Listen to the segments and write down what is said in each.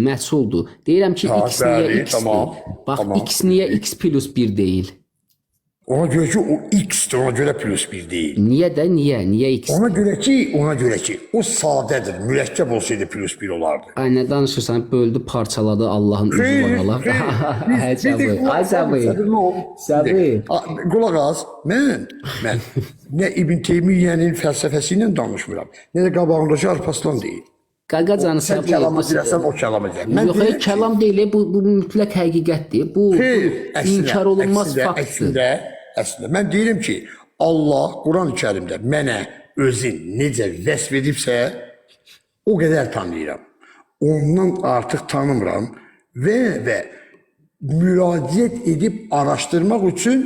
Məhsuldur. Deyirəm ki, Ha, x niyə bəli, x-dir? tamam, Bax, tamam. x niyə x plus 1 deyil? Ona görə ki, o x-dir, ona görə plus 1 deyil. Niyə də, niyə? Niyə x? Ona görə ki, o sadədir. Mürəkkəb olsaydı plus 1 olardı. Ay nə danışırsan? Böldü, parçaladı Allahın üzü Xeyr, var Allah. xeyr. Ay Səbi, ay Səbi. Səbi. Qulaq as, mən nə İbn Teymiyyənin fəlsəfəsi ilə danışmıram, nə də qabağındakı Alparslan deyil. Qaqacan Sən Səbi. kəlama girəsən, o kəlama girər. Mən Yox, deyirəm ki, kəlam deyil, bu mütləq həqiqətdir. Bu, xeyr, bu əksinə, inkar olunmaz əksinə, faktdır. Əksinə. Mən deyirəm ki, Allah Quran-ı Kərimdə mənə özün necə vəsf edibsə, o qədər tanıyıram. Ondan artıq tanımıram və müraciət edib araşdırmaq üçün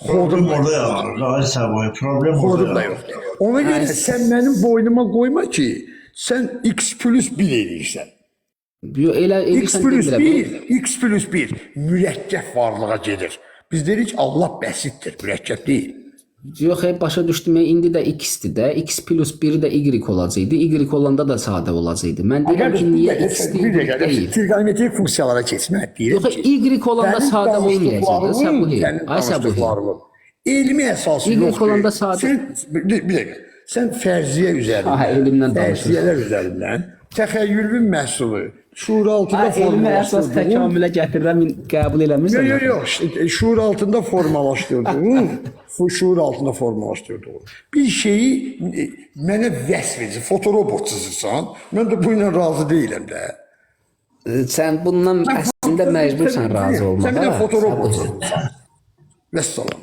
xodum Problem da orada yoxdur. yaranır. Ay Səboy, problem orada Xodum da yaranır. yoxdur. Ona görə sən mənim boynuma qoyma ki, sən x plus 1 eləyirsən. Yox, elə X eləyirsən plus demirəm. 1, x plus 1 mürəkkəb varlığa gedir. Biz deyirik ki, Allah bəsitdir, mürəkkəb deyil. Yox, başa düşdüm. İndi də x-dir də. X plus 1 də y olacaqdı. Y olanda da sadə olacaqdı. Mən deyirəm ki, niyə x-dir, Bir y dəqiqə, deyil? trigonometrik funksiyalara keçmə. Deyirəm Yox, ki, y olanda sənin sadə olmayacaq. Səbuhi. sənin Ay Səbuhi. danışdıqlarının elmi əsası Y yoxdur. olanda sadə- Sən, bir dəqiqə, sən fərziyyə üzərindən, Ha, elmdən danışırsan. fərziyələr üzərindən təxəyyülün məhsulu, şuur altında Elmi əsas formalaşdırdığın təkamülə gətirirəm, qəbul eləmirsən? Yox, yox, yox. Şuur altında formalaşdırdığın, şuur altında formalaşdırdığın bir şeyi mənə vəsf edirsən, fotorobot cızırsan, mən də bu ilə razı deyiləm də. Sən bundan əslində məcbursan razı olmağa. Sən bir də fotorobot Səbuhi. cızırsan. Vəssalam.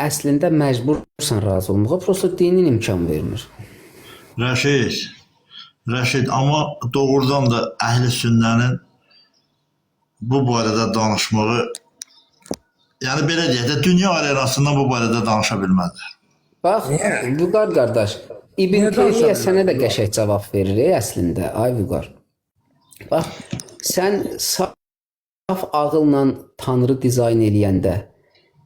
Əslində məcbursan razı olmağa. Prosta dinin imkan vermir. Rəşid, Rəşid, amma doğrudan da əhl-i sünnənin bu barədə danışmağı, yəni belə deyək də, dünya arenasından bu barədə danışa bilməzlər. Bax, Vüqar qardaş, İbn Niyə danışa Teymiyyə sənə də qəşəng cavab verir əslində, ay Vüqar. Bax, sən saf ağılla Tanrı dizayn eləyəndə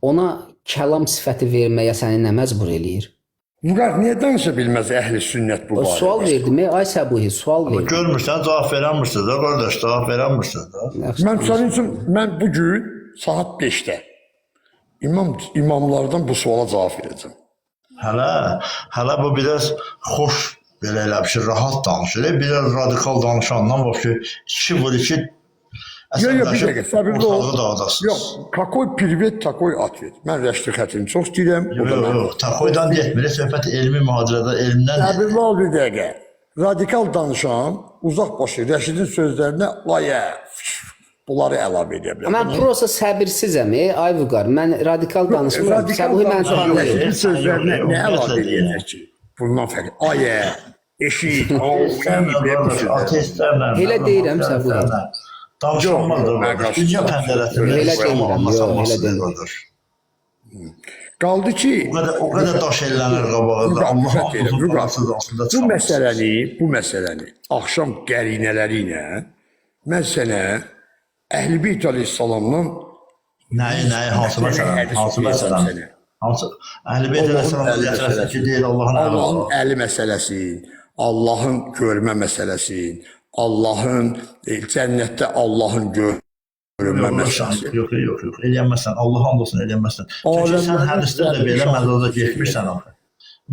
ona kəlam sifəti verməyə səni nə məcbur eləyir? Vüqar niyə danışa bilməz əhl-i sünnət bu O barədə? sual verdim, ay Səbuhi, sual verdim. Görmürsən, cavab verəmirsən də, qardaş, cavab verəmirsən də. Yaxşı. Mən sənin üçün mən bu gün saat 5-də imamlardan bu suala cavab verəcəm. Hələ bu biraz xoş belə elə bir şey, rahat danışır. Biraz radikal danışandan bax ki, 2 vur 2 Yox, yox, bir dəqiqə, səbirli ol. Ortalığı dağıdasınız. Yox, какой привет, такой ответ. Mən Rəşid Xətrini çox istəyirəm. O da Yox, mənim. yox, takoydan getmir. Söhbət elmi mühazirədə, elmdən gedir. Səbirli ol bir dəqiqə. Radikal danışan uzaq başı Rəşidin sözlərinə layə, bunları əlavə edə bilər. Mən prosta səbirsizəm, ay Vüqar. Mən radikal danışmıram. Radikal Səbuhi məni danışan tanıyır. Rəşidin sözlərinə Yox, nə əlavə yox, edəcək ki? Bundan fərqli. Ayə, eşit, o, Ateistlərlə, bu qardaş, sözlər. ateistlərlə. Elə deyirəm, Səbuhi. Danışılmaz da Yox, mən qardaş. qarşı Dünya çıxıram. pəncərəsində Elə İslamı deyirəm, yox, elə anlatamazsınız deyirəm. qardaş. Qaldı ki, O qədər daş ellənir qabağında. Vüqar, Allah Vüqar deyirəm, hamısının Vüqar. parasız altında Bu çıxamaz. məsələni, axşam qərinələri ilə mən sənə Əhl-i Beyt əleyhissalamdan Nəyi, hansı Sənə məsələni? hədis Hansı oxuyacam məsələni? sənə. Hansı Əhl-i Beyt Allahın əleyhissalamı əli gətirəsən ki, məsələsi. deyir Allahın əli Allahın var. əli məsələsi, Allahın görmə məsələsi, Allahın cənnətdə Allahın görünmə məsələsi. Yox, yox, yox, eləyəməzsən. Allah and olsun eləyəməzsən. Çünki sən Aləmlərin hədisdə də belə şahidi məcaza getmirsən axı.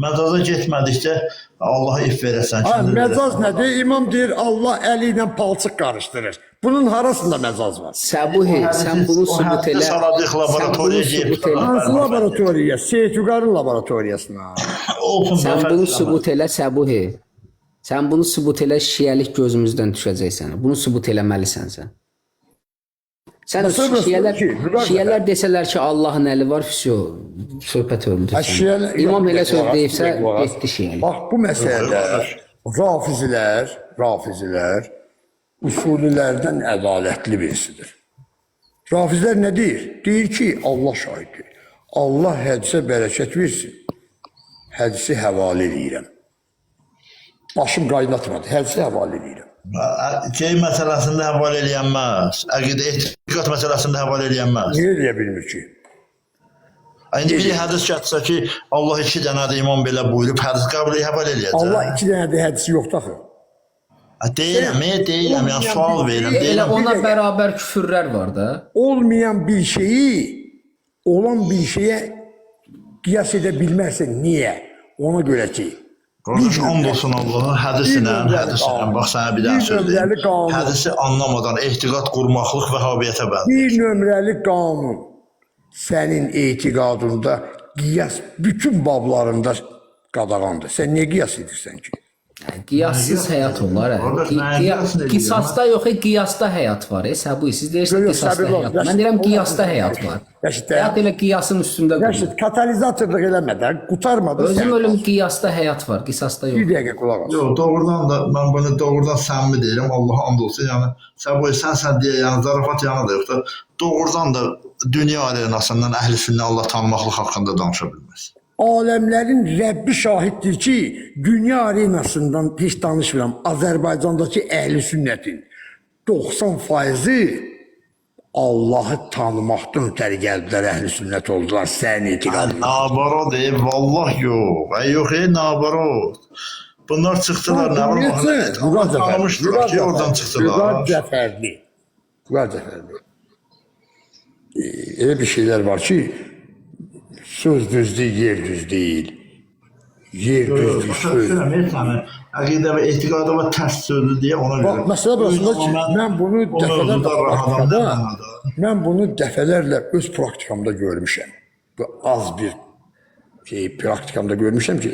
Məcaza getmədikdə Allaha if verəsən, Ha, kəndir məcaz verəsən. nədir? İmam deyir Allah əli ilə palçıq qarışdırır. Bunun harasında məcaz var? Səbuhi, sən bunu O sübut hədisi elə. Saladıq Sən bunu laboratoriyaya sübut gedib. elə. Hansı laboratoriyaya? Seyid Vüqarın laboratoriyasına. Olsun da Sən fərq bunu eləməz. sübut elə Səbuhi. Sən bunu sübut elə, şiəlik gözümüzdən düşəcək sənə. Bunu sübut eləməlisən sən. Sən Məsələ şiələr, ki, Vüqar şiələr desələr ki, Allahın əli var, vəsyo, söhbət öldü. Ha, şiələr- İmam elə söz Qulaq as, deyibsə, qulaq as. getdi şiəlik. Bax bu məsələdə rafizilər usulilərdən ədalətli birisidir. Rafizlər nə deyir? Deyir ki, Allah şahiddir. Allah hədisə bərəkət versin. Hədisi həvalə eləyirəm. Başım qaynatmadı. Hədisi həvalə eləyirəm. Şey məsələsində həvalə eləyənməz. Əqidə, etiqad məsələsində həvalə eləyənməz. Niyə eləyə bilmir ki? İndi biri hədis gətirsə ki, Allah iki dənədir, imam belə buyurub, hədis qəbul həvalə eləyəcək. Allah iki dənə də hədisi yoxdur axı. Deyirəm, deyirəm, yəni sual verirəm, Elə deyirəm. ona bərabər küfürlər var da. Olmayan bir şeyi olan bir şeyə qiyas edə bilməzsən. Niyə? Ona görə ki, Qardaş, and olsun Allaha, hədisinə, Bir nömrəli hədisinə, qanun. bax sənə bir dənə Bir söz deyim. nömrəli qanun. Hədisi anlamadan etiqad qurmaqlıq vəhabiyyətə bənzəyir. bir nömrəli qanun sənin etiqadında qiyas bütün bablarında qadağandır. Sən niyə qiyas edirsən ki? Qiyassız həyat olar. Hə. Qardaş, mən qiyasını eləyirəm. Qisasda yox, qiyasda həyat var. Səbuhi, siz deyirsiniz Yox, yox, qisasda səbirli ol. həyat var. Mən deyirəm qiyasda həyat var. Rəşid, Həyat elə qiyasın üstündə qurulur. Rəşid, katalizatorluq eləmə də, qurtarmadı Özüm sən. ölüm qiyasda həyat var, qisasda Bir yox. dəqiqə qulaq as. Yox, doğrudan da mən bunu doğrudan səmimi deyirəm, Allaha and olsun. Yəni sən bu sənsən deyə, yəni zarafat yana da yoxdur. Doğrudan da dünya arenasından əhl-i sünnə Allah tanımaqlıq haqqında danışa bilməz. Aləmlərin Rəbbi şahiddir ki, dünya arenasından heç danışmıram. Azərbaycandakı əhli sünnətin 90%-i Allahı tanımaqdan ötəri gəldilər, əhli sünnət oldular. Sənin etiqadın. Nabarod, vallah yox. Ay yox, nabarod. Bunlar çıxdılar, nə bilim, Vüqar Cəfərli. tanımışdılar ki, oradan çıxdılar. Vüqar Cəfərli. Vüqar Cəfərli. Elə bir şeylər var ki, söz düz deyil, yer düz deyil. Yer düz deyil, Başa söz. düşürəm, səni. Əqidə və etiqadı və tərs sözdür deyə ona görə. Bax, məsələ burasında ki, mən bunu o dəfələrlə mövzuda rahatam praktikada, nə mənada. mən bunu dəfələrlə öz praktikamda görmüşəm. Bu az bir şey praktikamda görmüşəm ki,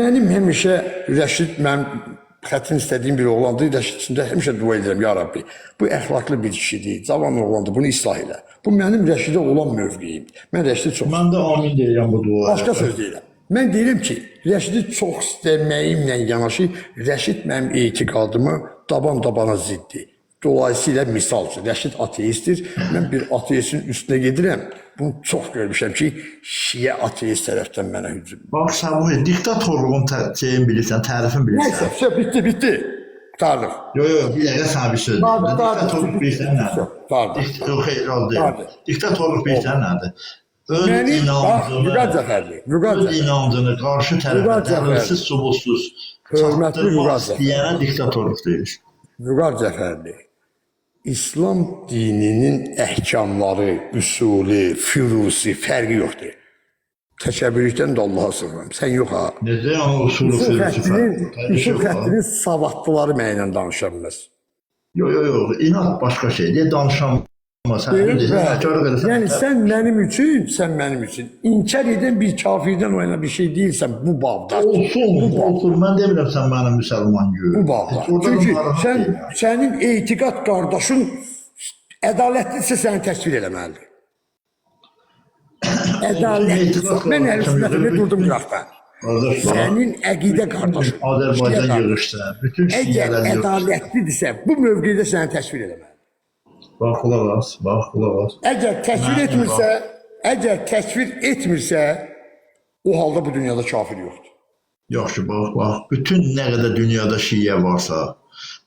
mənim həmişə Rəşid mənim xətrin istədiyim bir oğlandır. Rəşid üçün də həmişə dua edirəm, ya Rabbi. Bu əxlaqlı bir kişidir, cavan oğlandır, bunu islah elə. Bu mənim Rəşidə olan mövqeyimdir. Mən Rəşidi çox Mən də amin deyirəm bu duaya. Başqa söz deyirəm. Mən deyirəm ki, Rəşidi çox istəməyimlə yanaşı, Rəşid mənim etiqadıma daban-dabana ziddir. Dolayısıyla misal üçün, Rəşid ateistdir. Mən bir ateistin üstünə gedirəm. Bunu çox görmüşəm ki, şiə ateist tərəfdən mənə hücum. Bax sən bu diktatorluğun şeyini bilirsən, tərifini bilirsən. Nəysə, vəsə, bitdi, bitdi. Qurtardıq. Yox, yox, bir dəqiqə sənə bir söz deyim. Qurtardı, Diktatorluq bilirsən nədir? Qurtardı. Yox, xeyr, o deyil. Qurtardı. Diktatorluq bilirsən nədir? Öz Məni, bax, Vüqar inancını, Cəfərli, Vüqar öz Cəfərli. inancını qarşı tərəfə Vüqar Cəfərli. dəlilsiz, sübutsuz Hörmətli çatdırmaq Vüqar Cəfərli. istəyənə diktatorluq deyilir. Vüqar Cəfərli, İslam dininin əhkamları, üsulu, fürusi fərqi yoxdur. Təkəbbürlükdən də Allaha sığınıram. Sən yox ha. Necə yəni usulü Üsul fərqi? xəttinin, üsul xəttinin savadlıları mənlə danışa bilməz. Yox, yox, yox, inad başqa şeydir. Danışan sən Deyirəm, deyirsən, nəkar eləsən. Yəni sən mənim üçün, sən mənim üçün inkar edən bir kafirdən o yana bir şey deyilsən bu babda. Olsun, olsun. Mən demirəm sən mənim müsəlman gör. Bu babda. Heç oradan Çünki narahat sən deyiləm. sənin etiqad qardaşın ədalətlidirsə səni təsvir eləməlidir. Ədalətlidirsə. Mən əhl sünnətini durdum qıraqda. Qardaş, bax, Sənin əqidə qardaşın. Azərbaycan şiə qardaşın, yığışsa, bütün Əgər şiələr yığışsa. ədalətlidirsə bu mövqedə səni təsvir eləməlidir. Bax, qulaq as, bax, qulaq as. Əgər təsvir Mənim etmirsə, əgər təsvir etmirsə, o halda bu dünyada kafir yoxdur. Yaxşı, bax, bax. Bütün nə qədər dünyada şiə varsa,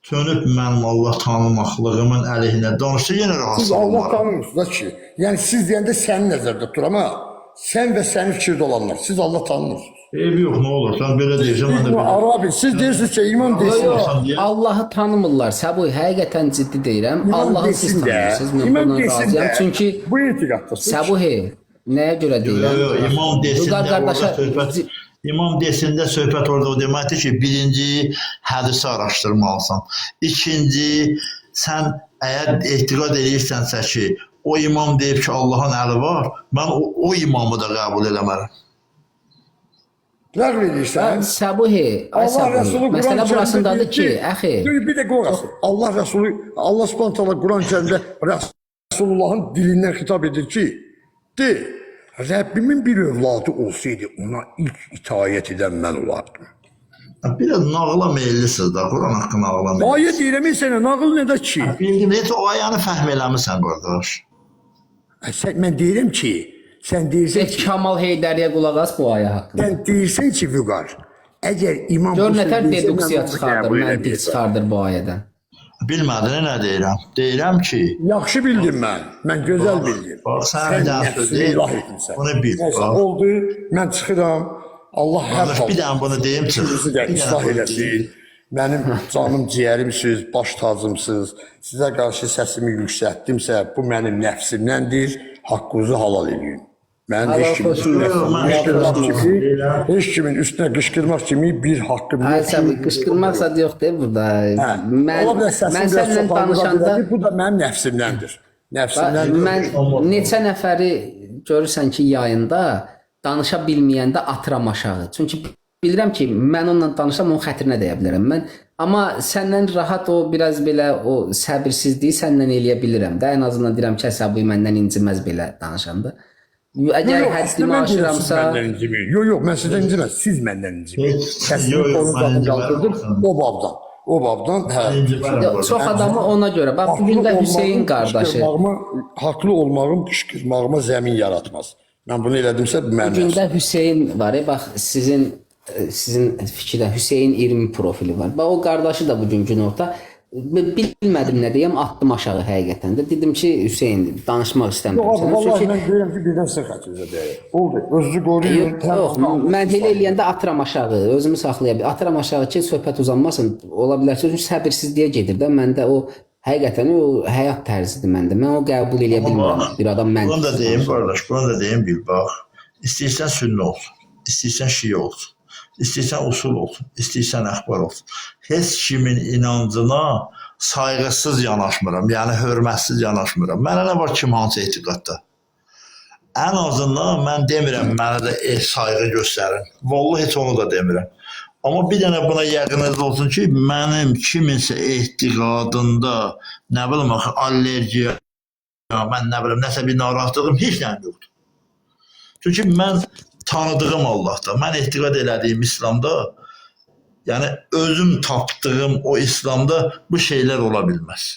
dönüb mənim Allah tanımaqlığımın əleyhinə danışsa, yenə rahatsız Siz Allah olmaram. tanımırsınız da ki. Yəni siz deyəndə sənin nəzərdə tuturam ha. Sən və sənin fikirdə olanlar, siz Allah tanımırsınız. Eybi yox, nə olur? Sən belə deyirsən, mən də İmam belə. Arabi, siz deyirsiniz ki, imam Yox, desin. yox, Sən deyə- Allahı tanımırlar. Səbuhi, həqiqətən ciddi deyirəm. İmam Allahı siz desin də, tanıyırsınız. Mən imam bundan desin razıyam. də, Çünki bu etiqaddasınız. Səbuhi, nəyə görə Yox, deyirəm? yox, imam desin Vüqar də orada qardaşa söhbət İmam desində söhbət orada o deməkdir ki, birinci hədisi araşdırmalısan. İkinci, sən əgər etiqad edirsənsə ki, o imam deyib ki, Allahın əli var, mən o imamı da qəbul eləmərəm. Ləğv edirsən. Səbuhi, ay Allah Səbuhi. Rəsulu Quran Məsələ burasındadır ki, əxi, Dur, bir də qulaq as. Allah Rəsulu Allah Subhanahu taala Quran-ı Kərimdə Rəsulullahın dilindən xitab edir ki, de, Rəbbimin bir övladı olsaydı ona ilk itaət edən mən olardım. Biraz nağıla meyillisiniz də, Quran haqqı nağıla meyillisiniz. Ayə deyirəm ey sənə, nağıl nədə ki? Bildim, heç o ayəni fəhm eləmisən qardaş. Sən, mən deyirəm ki, sən deyirsən Get ki, Kamal Heydəriyə qulaq as bu ayə haqqında. sən deyirsən ki, Vüqar, əgər imam Gör bu nətər sözü desə, mən deduksiya onu çıxardır, qəbul məntiq eləməyəcəm. çıxardır bu ayədən. Bilmədin nə deyirəm? Deyirəm ki, Yaxşı bildim mən. Mən gözəl bildim. Bax, sən bir dənə söz nəfsini deyil, ilah etmisən. bunu bil, Nəysə, bax. oldu. Mən çıxıram. Allah hər Qardaş, bir dənə bunu deyim çıx. Bizi də Bir dənə islah bunu eləsin. deyim. Mənim canım ciyərimsiz, baş tacımsız. Sizə qarşı səsimi yüksəltdimsə, bu mənim nəfsimdəndir. Haqqınızı halal eləyin. Mən heç Halal kimin olsun. üstünə Yox, mən qışqırmaq heç kimi, heç kimin üstünə qışqırmaq kimi bir haqqım Ay yoxdur. sən qışqırmaq zad yox deyil burada. Hə, Mən ola bilər səsim mən biraz səninlə çox ağır ola danışanda bilər, bu da mənim nəfsimdəndir. Nəfsimdəndir. mən neçə nəfəri görürsən ki, yayında danışa bilməyəndə atıram aşağı. Çünki bilirəm ki, mən onunla danışsam onun xətrinə dəyə bilərəm. Mən amma səndən rahat o biraz belə o səbirsizliyi səndən eləyə bilirəm də. Ən azından deyirəm ki, Səbuhi məndən inciməz belə danışanda. Əgər Yox, əslində həddimi mən deyirəm, siz aşıramsa, məndən inciməyin. Yox, yox, mən sizdən inciməz, siz məndən inciməyin. Heç, Səsimi yox, yox, tonum mən zaten incimərəm. qaldırdım o babdan. O babdan, hə. İncimərəm Yox, çox adamı ona görə. Bax bu gün də Hüseyn qardaşı. Qışqırmağıma, haqlı olmağım qışqırmağıma zəmin yaratmaz. Mən bunu elədimsə bu mənim Bu gün nəfsim. də Hüseyn var. Bax sizin sizin fikirdə Hüseyn 20 profili var. Bax o qardaşı da bu gün günorta bilmədim nə deyim, atdım aşağı həqiqətən də. Dedim ki, Hüseyn danışmaq istəmirəm Yox abi, sənə. vallahi Çünki mən deyirəm ki, birdən sizin xətrinizə dəyir. Oldu. Özünüzü qoruyun. yox, mən elə eləyəndə atıram aşağı, özümü saxlaya bil. Atıram aşağı ki, söhbət uzanmasın. Ola bilər ki, çünki səbirsizliyə gedir də. Məndə o həqiqətən o həyat tərzidir məndə. Mən o qəbul eləyə bilmirəm. Bir adam Bunu da məntiqsiz deyim danışır. qardaş, bunu da deyim bir bax. İstəyirsən sünni olsun, istəyirsən şiə olsun, istəyirsən usul olsun, istəyirsən əxbar olsun. Heç kimin inancına sayğısız yanaşmıram, yəni hörmətsiz yanaşmıram. Mənə nə var kim hansı etiqadda? Ən azından mən demirəm mənə də sayğı göstərin. Vallahi heç onu da demirəm. Amma bir dənə buna yəqininiz olsun ki, mənim kiminsə etiqadında nə bilim axı allergiya, mən nə bilim nəsə bir narahatlığım heç nəyim yoxdur. Çünki mən tanıdığım Allahda, mən etiqad elədiyim İslamda, yəni özüm tapdığım o İslamda bu şeylər ola bilməz.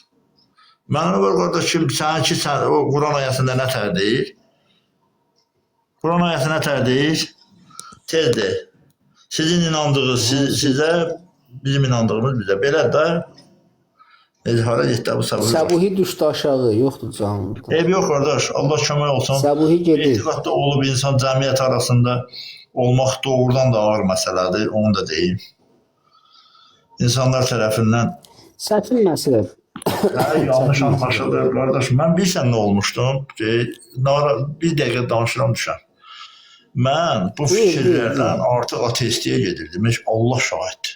Mənə var qardaşım, sən ki sən o Quran ayəsində nə tər deyir? Quran ayəsi nə tər deyir? Tez de. Sizin inandığınız sizə, bizim inandığımız bizə. Belə də necə hara getdi bu Səbuhi? Səbuhi düşdü aşağı, yoxdur canım. Eyb yox qardaş, Allah kömək olsun. Səbuhi gedir. Etiqadda olub insan cəmiyyət arasında olmaq doğrudan da ağır məsələdir, onu da deyim. İnsanlar tərəfindən Çətin məsələ. hə, yanlış anlaşılır qardaş. Mən bilirsən nə olmuşdum ki, bir dəqiqə danışıram düşən. Mən bu Buyur, buyur, fikirlərdən artıq ateistliyə gedirdim. Heç Allah şahiddir.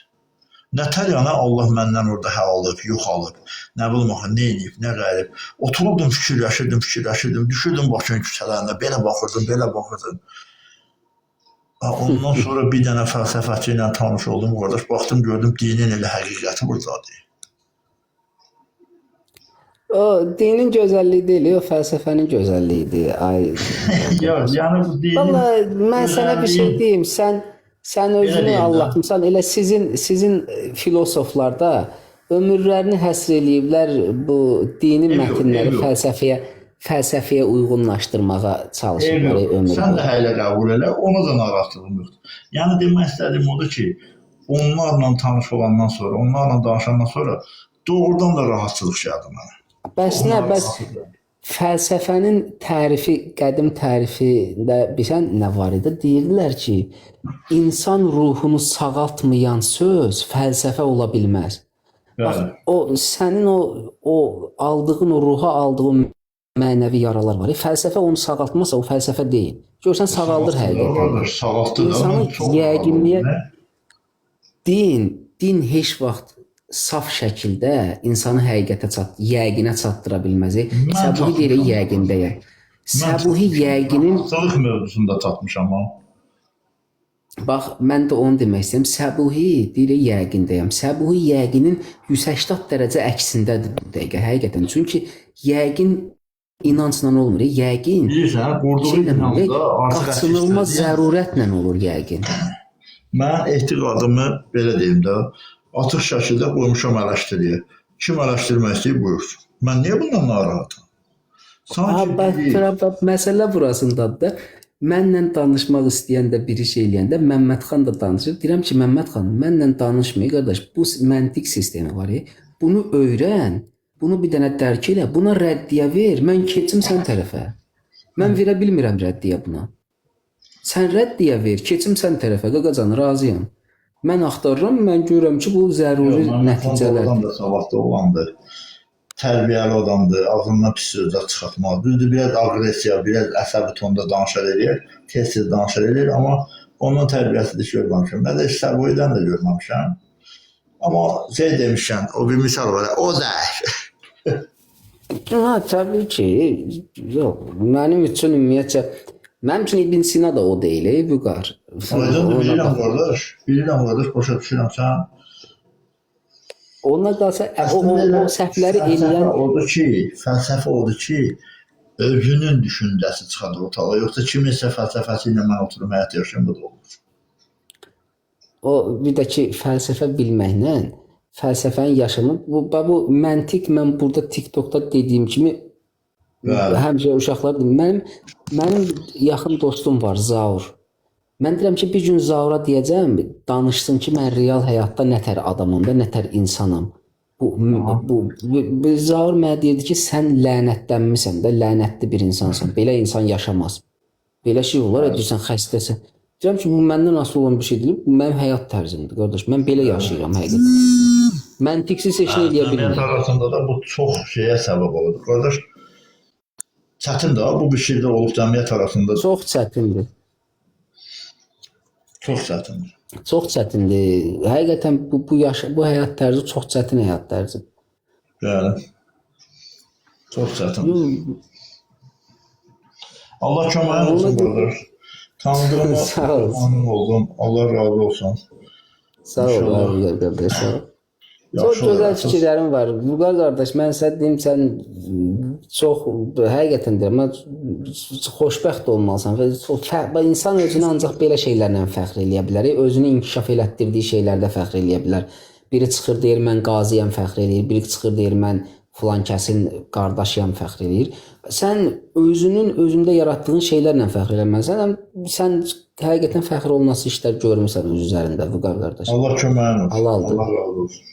Nətər yana Allah məndən orada hə alıb, yox alıb, nə bilim axı, nə eləyib, nə qərib. Otururdum, fikirləşirdim, fikirləşirdim, düşürdüm Bakının küçələrinə, belə baxırdım, belə baxırdım. Ha, ondan sonra bir dənə fəlsəfəçi ilə tanış oldum, qardaş. Baxdım, gördüm dinin elə həqiqəti burdadır. O dinin gözəlliyi deyil, o fəlsəfənin gözəlliyidir. Ay. Yox, yəni bu dinin Vallahi mən sənə bir şey gözəlliyi- deyim, sən özünü deyim də. aldatmısan. Elə sizin filosoflarda ömürlərini həsr eləyiblər bu dini Eyb yox, mətnləri eyb yox. fəlsəfəyə uyğunlaşdırmağa Eyb çalışırlar yox. ömür Sən də boyu. hələ qəbul elə, ona da narahatlığım yoxdur. Yəni demək istədiyim odur ki, onlarla tanış olandan sonra, onlarla danışandan sonra doğrudan da rahatçılıq gəldi mənə. Bəs nə, bəs fəlsəfənin tərifi, qədim tərifində bilirsən nə var idi? Deyirdilər ki, insan ruhunu sağaltmayan söz fəlsəfə ola bilməz. Bax, Bəli. o sənin o aldığın o ruha aldığın mənəvi yaralar var. Fəlsəfə onu sağaltmasa o fəlsəfə deyil. Görsən sağaldır həqiqətən. Qardaş, sağaltdı da. İnsanı Mən çox yəqinliyə rahat oldum. din heç vaxt saf şəkildə insanı həqiqətə yəqinə çatdıra bilməz. Mən Səbuhi deyir çatmışam. yəqindəyəm. Mən Səbuhi çatmışam. yəqinin Rahatçılıq mövzusunda çatmışam ha. Bax, mən də onu demək istəyirəm. Səbuhi deyir yəqindəyəm. Səbuhi yəqinin 180 dərəcə əksindədir bu dəqiqə həqiqətən. Çünki yəqin inancla olmur. Yəqin Bilirsən, qurduğu şeylə olur, inamda artıq qaçınılmaz əksdir. zərurətlə olur yəqin. Mən etiqadımı belə deyim də, açıq şəkildə qoymuşam ələşdiriyə. Kim ələşdirmək istəyir, buyursun. Mən niyə bundan narahatam? Ha, Sanki bax, biri, bax, məsələ burasındadır da. Mənlə danışmaq istəyəndə bir iş eləyəndə Məmmədxan da danışır. Deyirəm ki, Məmmədxan, mənlə danışmayın qardaş. Bu məntiq sistemi var. Bunu öyrən. Bunu bir dənə dərk elə. Buna rəddiyə ver. Mən keçim sən tərəfə. Mən verə bilmirəm rəddiyə buna. Sən rəddiyə ver, keçim sən tərəfə. Qaqacan, razıyam. Mən axtarıram, mən görürəm ki, bu zəruri Yox, Məmmədxan nəticələrdir. doğrudan da savadlı oğlandır. Tərbiyəli adamdır, ağzından pis sözlər çıxartmaz. Düzdür, biraz aqressiya, biraz əsəbi tonda danışar eləyir, tez-tez danışar eləyir, amma onun tərbiyəsidir ki, görməmişəm. Mən də heç Səboydan da görməmişəm. Amma şey demişəm, o bir misal var, o da. Ha, təbii ki, yox. Mənim üçün ümumiyyətcə mənim üçün İbn Sina da o deyil, ey Vüqar. Aydındır, Ona bilirəm bax. qardaş, bilirəm qardaş, başa düşürəm sən. Ona qalsa o, o, Əslində elə o səhvləri fəlsəfə eləyən odur ki, fəlsəfə odur ki, özünün düşüncəsi çıxadır ortalığa. Yoxsa kiminsə fəlsəfəsi ilə mən oturum həyat yaşayım, bu da olmur. O bir də ki, fəlsəfə bilməklə fəlsəfənin yaşamı bu bu məntiq mən burada TikTokda dediyim kimi Bəli. həmişə uşaqlar deyir. Mənim yaxın dostum var, Zaur. Mən deyirəm ki, bir gün Zaura deyəcəm, danışsın ki, mən real həyatda nətər adamam da, nətər insanam. Bu bu, bu, bu Zaur mənə deyirdi ki, sən lənətlənmisən də, lənətli bir insansan. Belə insan yaşamaz. Belə şey olar, deyirsən xəstəsən. Deyirəm ki, bu məndən asılı olan bir şey deyil, bu mənim həyat tərzimdir, qardaş. Mən belə yaşayıram həqiqətən. Məntiqsiz heç nə eləyə Cəmiyyət bilmirəm. arasında da bu çox şeyə səbəb olur. Qardaş, çətindir ha, bu bir şeydə olub cəmiyyət arasında Çox çətindir. çox çətindir. Çox çətindir. Həqiqətən bu bu yaş bu həyat tərzi çox çətin həyat tərzidir. Bəli. Çox çətindir. Allah köməyin olsun qardaş. Tanıdığıma Sağ ol. memnun oldum. Allah razı olsun. Sağ ol İnşallah. abi qardaş. Sağ ol. Çox Yaxşı gözəl olar. fikirlərin var. Vüqar qardaş, mən sənə deyim, sən çox həqiqətən deyirəm, mən xoşbəxt olmalısan və insan özünü ancaq belə şeylərlə fəxr eləyə bilər. Özünü inkişaf elətdirdiyi şeylərdə fəxr eləyə bilər. Biri çıxır deyir mən qazıyam fəxr eləyir, biri çıxır deyir mən filan kəsin qardaşıyam fəxr eləyir. Sən özünün özündə yaratdığın şeylərlə fəxr eləməlisən. Sən həqiqətən fəxr olunası işlər görmüsən öz üzərində Vüqar qardaş. Allah köməyin olsun. Halaldır. Allah razı olsun.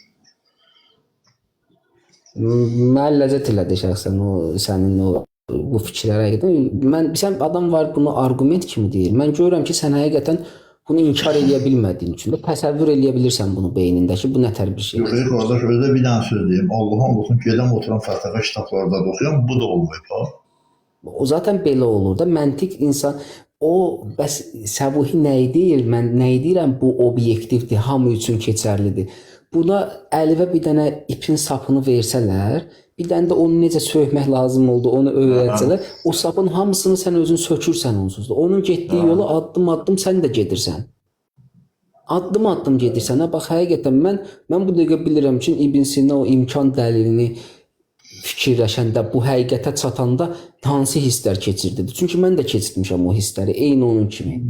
Mənə ləzzət elədi şəxsən o sənin o bu fikirlərə həqiqətən. Mən sən adam var bunu arqument kimi deyir. Mən görürəm ki, sən həqiqətən bunu inkar eləyə bilmədiyin üçün də təsəvvür eləyə bilirsən bunu beynində ki, bu nətər bir şeydir. Yox, qardaş, özə bir dənə söz deyim. Allahın olsun, gedəm oturam fəlsəfə kitablarda da oxuyam, bu da olmayıb ha. O zaten belə olur da. Məntiq insan o bəs Səbuhi nəyi deyir? Mən nəyi deyirəm? Bu obyektivdir, hamı üçün keçərlidir. Buna əlivə bir dənə ipin sapını versələr, bir dənə də onu necə sökmək lazım oldu, onu öyrətsələr, o sapın hamısını sən özün sökürsən onsuz da. Onun getdiyi yola addım-addım sən də gedirsən. Addım-addım gedirsən. Ha bax həqiqətən mən bu dəqiqə bilirəm ki, İbn Sina o imkan dəlilini fikirləşəndə, bu həqiqətə çatanda hansı hisslər keçirdi? Çünki mən də keçirtmişəm o hissləri, eyni onun kimi.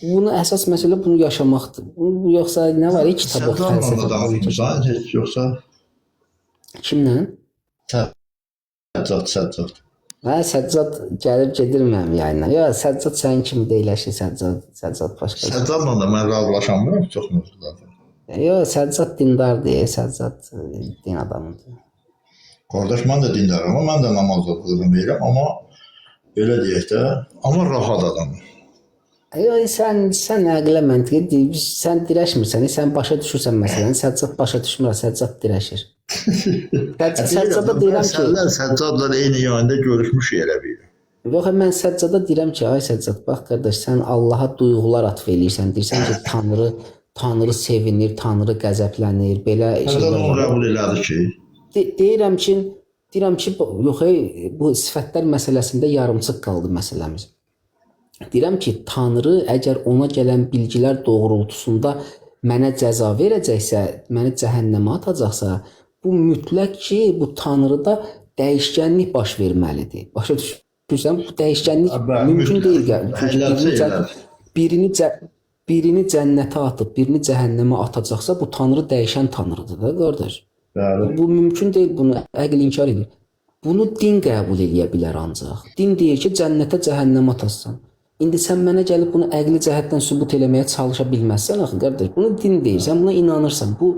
Bunu əsas məsələ bunu yaşamaqdır. Bu yoxsa nə var? Kitab oxu, Səddamla da fəlsəfə. danışmısan heç yoxsa Kimlə? Səccad, Səccad. Hə, Səccad gəlib gedir mənim yayına. Yox, Səccad sənin kimi deyil, əşi, Səccad, Səccad başqa. Səccadla da mən razılaşamıram çox mövzularda. Yox, Səccad dindardır, Səccad din adamıdır. Qardaş, mən də dindaram, mən də namaz qılıram, verirəm, amma belə deyək də, amma rahat adamım. Yox, sən əqlə məntiqə deyib, sən dirəşmirsən, sən başa düşürsən məsələni, Səccad başa düşmür, Səccad dirəşir. Səccada deyirəm ki, Sənlə Səccadla eyni yayında görüşmüşük elə bir. Yox, mən Səccada deyirəm ki, ay Səccad, bax qardaş, sən Allaha duyğular atf eləyirsən, deyirsən ki, Tanrı sevinir, Tanrı qəzəblənir, belə Səccad şeylər onu var. qəbul elədi ki, Deyirəm ki, yox, ey, bu sifətlər məsələsində yarımçıq qaldı məsələmiz. Deyirəm ki, Tanrı əgər ona gələn bilgilər doğrultusunda mənə cəza verəcəksə, məni cəhənnəmə atacaqsa, bu mütləq ki, bu Tanrıda dəyişkənlik baş verməlidir. Başa düşürsən? Bu dəyişkənlik Bəli, mümkün mütləq. deyil. Çünki Elədir, birini, elədir. birini cənnətə atıb, birini cəhənnəmə atacaqsa, bu Tanrı dəyişən Tanrıdır da, qardaş. Bəli. Bu mümkün deyil, bunu əql inkar edir. Bunu din qəbul eləyə bilər ancaq. Din deyir ki, cənnətə, cəhənnəmə atasan. İndi sən mənə gəlib bunu əqli cəhətdən sübut eləməyə çalışa bilməzsən axı qardaş. Bunu din deyir, sən buna inanırsan. Bu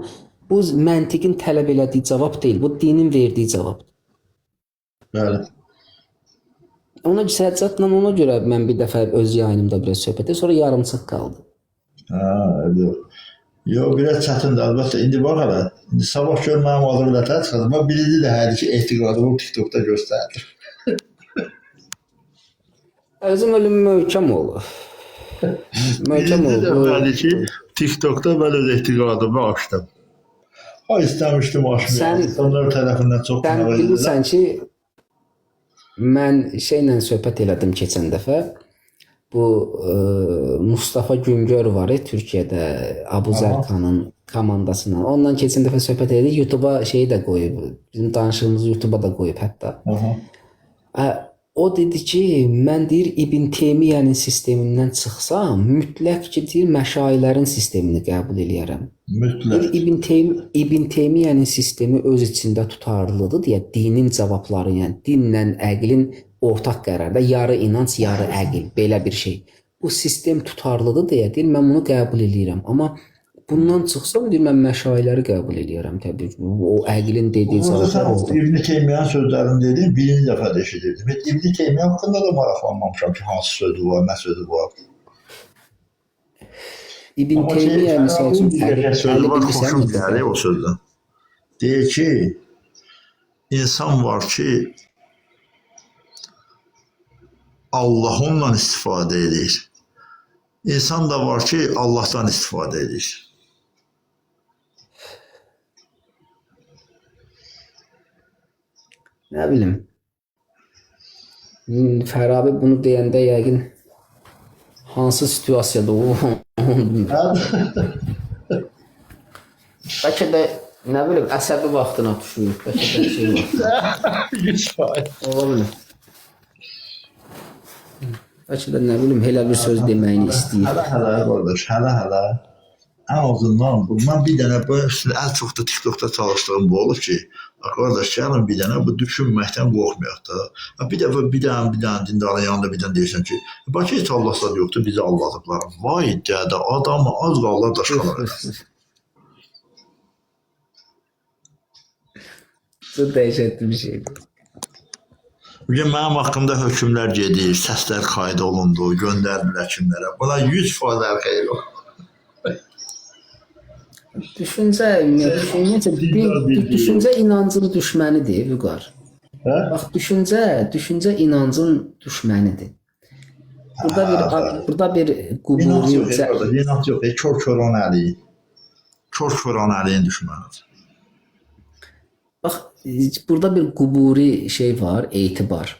məntiqin tələb elədiyi cavab deyil, bu dinin verdiyi cavabdır. Bəli. Ona Səccadla ona görə mən bir dəfə öz yayınımda biraz söhbət etdim, sonra yarımçıq qaldı. Hə, yox. Yox, biraz çətindir əlbəttə. İndi bax hələ. İndi sabah gör mənim adım ilə tər çıxacaq. Mən birinci də hələ ki etiqadımı TikTokda göstərdim. Özüm ölüm möhkəm olur. Möhkəm Birinci olur. dəfədir ki TikTokda mən öz etiqadımı açdım. Ha istəmişdim açmayım. İnsanlar tərəfindən çox Sən qınaq edildilər. bilirsən ki, mən şeylə söhbət elədim keçən dəfə. Bu Mustafa Güngör var ya Türkiyədə Abu Zərkanın komandasından. Ondan keçən dəfə söhbət elədik. YouTube-a şeyi də qoyub. Bizim danışığımızı YouTube-a da qoyub hətta. Aha. O dedi ki, mən deyir İbn Teymiyyənin sistemindən çıxsam, mütləq ki, deyir məşayilərin sistemini qəbul eləyərəm. Mütləq. Deyir İbn Teymiyyənin sistemi öz içində tutarlıdır deyə dinin cavabları, yəni dinlə əqlin ortaq qərarda yarı inanc, yarı əql belə bir şey. Bu sistem tutarlıdır deyə deyir mən bunu qəbul eləyirəm. Amma bundan çıxsam deyir mən məşayiləri qəbul eləyərəm təbii ki. O əqlin dediyi Burada cavablar sən orada. İbn Teymiyyənin sözlərini dedin, birinci dəfə də eşidirdim. Heç İbn Teymiyyə haqqında da maraqlanmamışam ki, hansı sözü var, nə sözü var. İbn Amma ki, Teymiyyə misal üçün bir qəşəng sözü var, bilirsən xoşum necə? gəlir o sözdən. Deyir ki, insan var ki, Allah onunla istifadə edir. İnsan da var ki, Allahdan istifadə edir. Nə bilim. Fərabi bunu deyəndə yəqin hansı situasiyada o onu bilmirəm. Bəlkə də nə bilim əsəbi vaxtına düşür, bəlkə də şey var. 100%. Ola bilər. Bəlkə də nə bilim elə bir söz deməyini istəyir. Hələ-hələ qardaş, hələ-hələ ən azından bu mən bir dənə bu ən çox da TikTokda çalışdığım bu olub ki, bax qardaş gəlin bir dənə bu düşünməkdən qorxmayaq da. Ha, bir dəfə bir dənə dindarın yanında bir dənə deyirsən ki, bax heç Allah zad yoxdur, bizi aldadıblar. Vay dədə, adamı az qallar daşqalaq eləsin. Bu dəhşətli bir şeydir. Bugün mənim haqqımda hökmlər gedir, səslər kayд olundu, göndərdilər kimlərə. Buna 100% xeyir olsun. Düşüncə, ümumiyyətlə, düşüncə, düşüncə inancın düşmənidir, Vüqar. Hə? Bax, düşüncə inancın düşmənidir. Burada bir İnanc quburi yox, qardaş, inanc yox, kör koran əliyin. Kör koran əliyin düşmənidir. Bax, burada bir quburi şey var, etibar.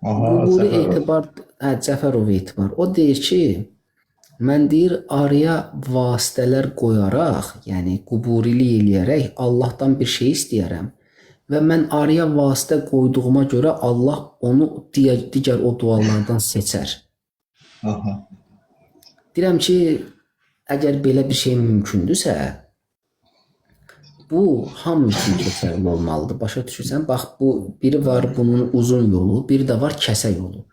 Aha, Quburi Səfərov. etibar, hə, Cəfərov etibar. O deyir ki, mən deyir araya vasitələr qoyaraq, yəni quburilik eləyərək Allahdan bir şey istəyərəm və mən araya vasitə qoyduğuma görə Allah onu digər o dualardan seçər. Aha. Deyirəm ki, əgər belə bir şey mümkündürsə, bu hamı üçün keçərli olmalıdır. Başa düşürsən? Bax, bu biri var bunun uzun yolu, biri də var kəsə yolu.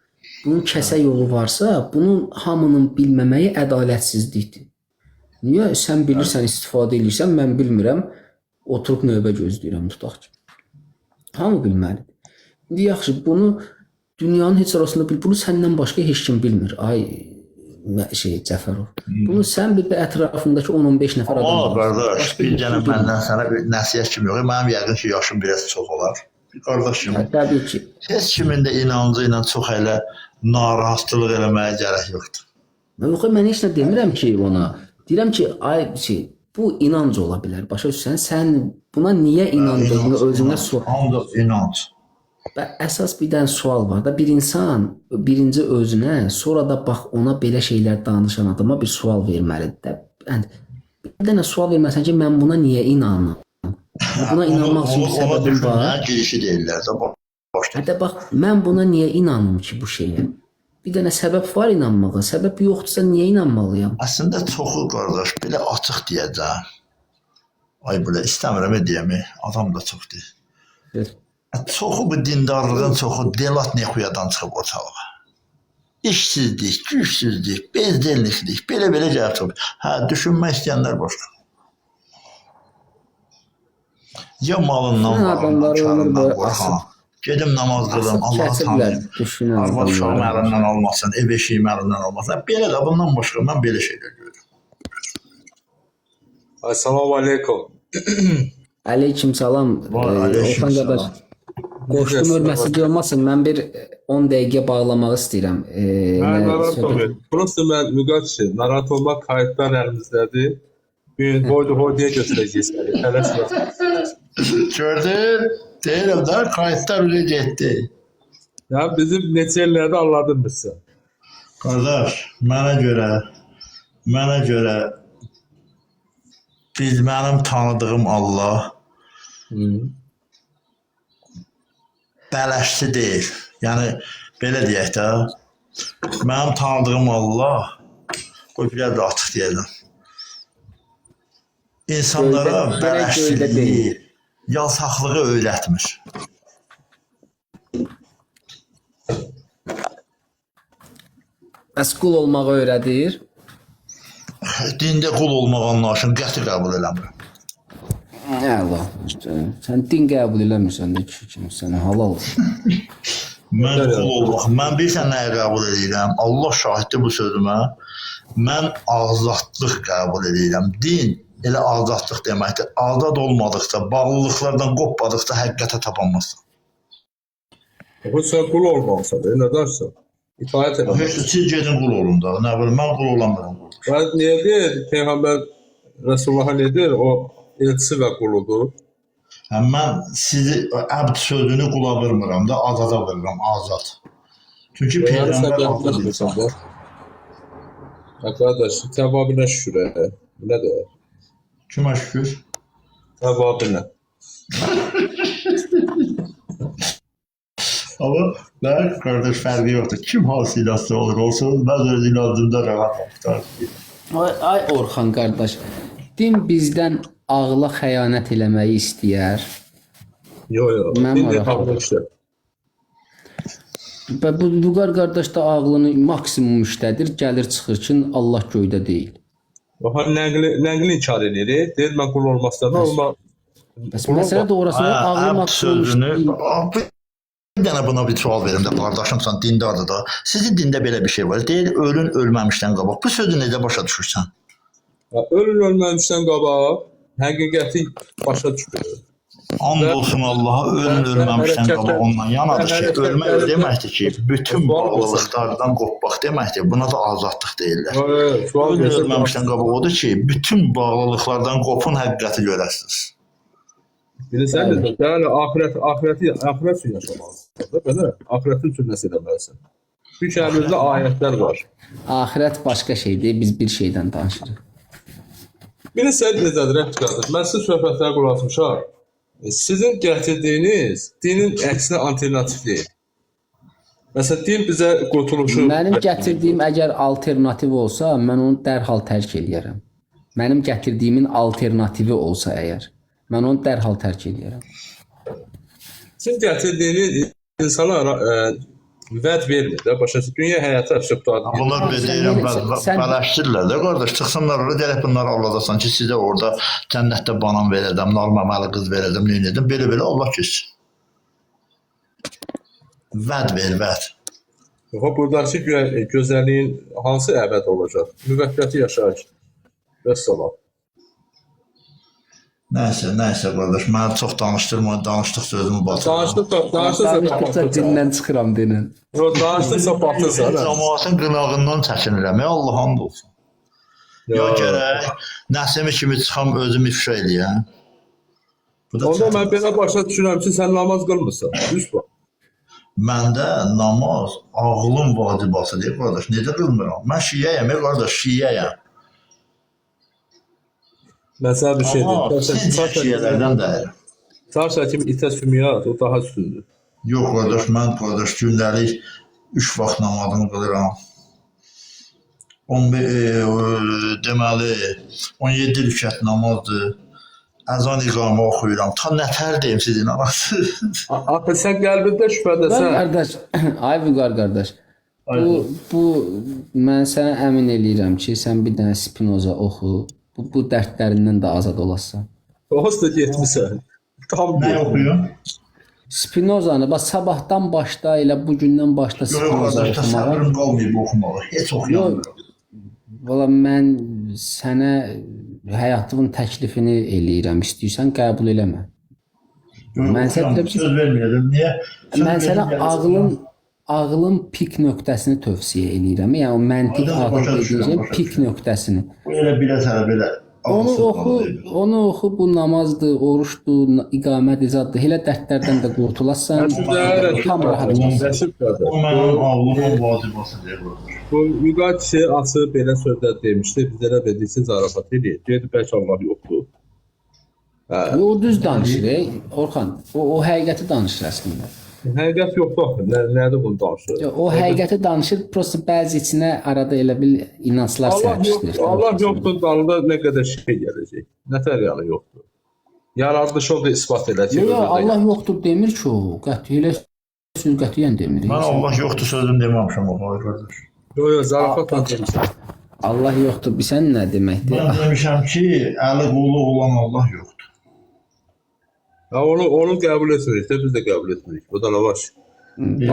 Bunun kəsə yolu varsa, bunun hamının bilməməyi ədalətsizlikdir. Niyə? Sən bilirsən, istifadə eləyirsən, mən bilmirəm, oturub növbə gözləyirəm tutaq ki. Hamı bilməlidir. İndi yaxşı, bunu dünyanın heç arasında bil, bunu səndən başqa heç kim bilmir. Ay şey Cəfərov. Bunu sən bir də ətrafındakı 10-15 nəfər adam Amma var. qardaş, Başqa bir heç dənə kim bilmir. məndən sənə bir nəsihət kimi yox, mənim yəqin ki, yaşım biraz çox olar. Bir qardaş kimi. Hə, təbii ki. Heç kimin də inancı ilə çox elə narahatlıq eləməyə gərək yoxdur. Mən yox, mən heç nə demirəm ki ona. Deyirəm ki, ay şey, bu inanc ola bilər. Başa düşürsən? Sən buna niyə inandığını özünə sor. Ancaq inanc. Və əsas bir dənə sual var da, bir insan birinci özünə, sonra da bax ona belə şeylər danışan adama bir sual verməlidir də. Yəni bir dənə sual verməsən ki, mən buna niyə inanıram? Buna inanmaq üçün bir Ona səbəbim var. düşünməyin girişi deyirlər də başda. Hətta bax, mən buna niyə inanım ki bu şeyə? Bir dənə səbəb var inanmağa. Səbəb yoxdursa niyə inanmalıyam? Əslində çoxu qardaş belə açıq deyəcəm. Ay belə istəmirəm deyəmi, adam da çoxdur. Evet. Çoxu bu dindarlığın çoxu delat nexuyadan çıxıb ortalığa. İşsizlik, gücsüzlük, bezdelliklik, belə-belə gəlib çıxıb. Hə, düşünmək istəyənlər başqa. Ya malından, Düşünən varından, adamları ömür karından boyu qorxan. asıb- Gedim namaz qılım, asıb Allahı kəsiblər tanıyım. düşünən Arvad uşağım adamları. əlindən almasın, ev eşiyim əlindən almasın. Belə də bundan başqa mən belə şeylər görürəm. Assalamu aleykum. Aleyküm salam. Va aleyküm Orxan qardaş. salam. Qoşdum Necəsiniz? hörmətsizlik olmasın. Mən bir 10 dəqiqə bağlamaq istəyirəm. Mən Nə narahat söhbət. olmayın. Prosta mən Vüqar narahat olmaq kayıtlar əlimizdədir. Bir gün hoydu hoyduya götürəcəyik səni. Tələsmə. Gördün? Deyirəm də kayıtlar öyle getdi. Ya bizim neçə illərdə aldatmışsan. Qardaş, mənə görə biz mənim tanıdığım Allah bələşçi deyil. Yəni belə deyək də, mənim tanıdığım Allah, qoy biraz da açıq deyəcəm. İnsanlara Göydə, gərək göydə deyil. bələşçiliyi, yaltaqlığı öyrətmir. Bəs qul olmağı öyrədir. Dində qul olmaq anlayışını qəti qəbul eləmirəm. Əla. Sən din qəbul eləmirsən də kişi kimi sənə halal olsun. Mən qul olmaq, mən bilirsən nəyi qəbul edirəm? Allah şahiddir bu sözümə. Mən azadlıq qəbul edirəm. Din elə azadlıq deməkdir. Azad olmadıqca, bağlılıqlardan qopmadıqca həqiqətə tapanmazsan. Bu sən qul olmalısan, nə danışsan? İtaət eləməlisən. Siz gedin qul olun da. Nə bilim, mən qul olamıram. Və niyə deyir Peyğəmbər Rəsulullaha nə deyir? O elçisi və quludur. Hə, mən sizi əbd sözünü qula vurmuram da, azada vururam, azad. Çünki Yəni sən peyğəmbər azad qəbul insan. etmirsən də. Ha qardaş, təvabinə şükür. Hə. Nə də? Kimə şükür? Təvabinə. Amma mən qardaş fərqi yoxdur. Kim hansı inançda olur olsun, mən öz inancımda rahatam. Qurtardı. Ay, ay Orxan qardaş, din bizdən ağla xəyanət eləməyi istəyər. Yo yo. Mən Din maraqlı. ağlı işlər. Və bu Vüqar qardaş da ağlını maksimum işlədir, gəlir çıxır ki, Allah göydə deyil. Oha nəqli inkar eləyir. Deyir mən qul olmazsa da olma. Bəs məsələ doğrasında Hə, ağlı əbd maksimum sözünü işləyir. bir dənə buna bir sual verim də qardaşımsan, dindardır da. Sizin dində belə bir şey var. Deyir ölün ölməmişdən qabaq. Bu sözü necə başa düşürsən? Ha, Ölün ölməmişdən qabaq həqiqəti başa düşür. And olsun Allaha, ölün və ölməmişdən hərəkətlər- qabaq ondan yanadır və ki, hərəkətlər- ölmək deməkdir ki, bütün Sual versən. bağlılıqlardan qopmaq deməkdir. Buna da azadlıq deyirlər. Yo, yo, sual Ölün versən, ölməmişdən qabaq odur ki, bütün bağlılıqlardan qopun, həqiqəti görəsiniz. Bilirsən necə? Yəni axirət, axirəti, axirət üçün yaşamalısan da, belə? Axirətin üçün nəsə eləməlisən. Çünki əlimizdə ayətlər var. Axirət başqa şeydir, biz bir şeydən danışırıq. Bilirsən necədir, Rəfik qardaş? Mən sizin söhbətlərə qulaq asmışam. Sizin gətirdiyiniz dinin əksinə alternativ deyil. Məsələn, din bizə qurtuluşu Mənim gətirdiyim əgər alternativ olsa, mən onu dərhal tərk eləyərəm. Mənim gətirdiyimin alternativi olsa əgər, mən onu dərhal tərk eləyərəm. Sizin gətirdiyiniz insana vəd vermir də, başa düşürsən? Dünya həyatı absurddur. Bunlar Sən belə deyirəm, sən bələşdirlər də qardaş, çıxsınlar ora, gələk bunları aldadasan ki, sizə orada cənnətdə banan verəcəm, narmaməli qız verəcəm, nə edim, belə-belə Allah keçsin. Vəd ver, vəd. Yox, buradakı gözəlliyin hansı əbədi olacaq? Müvəqqəti yaşayış. Vəssalam. Nəysə, nəysə qardaş, mənə çox danışdırma, danışdıqca özümü batıram. Danışdıqca, danışdıqca Danışdıqca batırsan. dindən çıxıram dinin. Yox, danışdıqca batırsan. Hə. Cəmaatın qınağından çəkinirəm, ey Allah and olsun. Ya gərək Nəsimi kimi çıxam özümü ifşa eləyəm. Bu da Onda çətin. mən belə başa düşürəm ki, sən namaz qılmırsan. Düz bax. Məndə namaz ağlın vacibatıdır qardaş. Necə qılmıram? Mən şiəyəm, ey qardaş, şiəyəm. Mən sənə bir şey Amma deyim. siz şiələrdən deyiləm. Çarşa kimi itə sümüyət, o daha üstündür. Yox qardaş, mən qardaş gündəlik 3 vaxt namazımı qılıram. 15 deməli 17 rükət namazdır. Əzan iqamə oxuyuram. Ta nətər deyim sizin anası. Axı sən qəlbində Vüqar şübhədəsən. qardaş, ay Vüqar qardaş. Bu mən sənə əmin eləyirəm ki, sən bir dənə Spinoza oxu. Bu dərdlərindən də azad olasan. Onsuz da getmisən. Tam Nə bir. oxuyum? Spinozanı bax sabahdan başla elə bu gündən başla Yox Spinoza qardaş, oxumağa. səbrim qalmayıb oxumağa. Heç oxuyamıram. Valla mən sənə həyatımın təklifini eləyirəm. İstəyirsən qəbul eləmə. Mən sənə Oxuyam, bir şey- söz verməyəcəm. Niyə? Söz Mən sənə verməyəcəm. ağlın pik nöqtəsini tövsiyə eləyirəm. Yəni o məntiq Aydın, ağıl başa dediyin düşürəm, şeyin başa pik düşürəm. nöqtəsini. Bu elə bilə sənə belə Onu ağılsız oxu, malı deyil. onu oxu, bu namazdır, oruçdur, iqamədir, zaddır. Elə dərdlərdən də qurtulasan, Rəşid tam rahat qardaş, olasan. Rəşid qardaş. O mənim ağlımın vacibası deyil. Bu Vüqar kişi açıb belə sözlər demişdi. Biz elə bildiksə zarafat eləyir. Dedi bəlkə Allah yoxdur. Hə. O düz danışır, Orxan. O həqiqəti danışır əslində. Həqiqət yoxdur axı. Nədir bunu danışır? Yo, o həqiqəti danışır, prosta bəzi içinə arada elə bil inanclar Allah yox, sərpişdirir. Allah yoxdur dalında nə qədər şey gələcək. Nətər yəni yoxdur. Yaradılışı o da isbat elədi. Yox, yox, Allah yoxdur demir ki o. Qəti elə söz qətiyyən demir. Mən Allah yoxdur sözünü deməmişəm o qardaş. Yox, yox, zarafatla demişəm. Allah yoxdur bilsən nə deməkdir? Mən demişəm ki, əli qolu olan Allah yoxdur. Ha, onu qəbul etmirik də, biz də qəbul etmirik. Bu da nə var?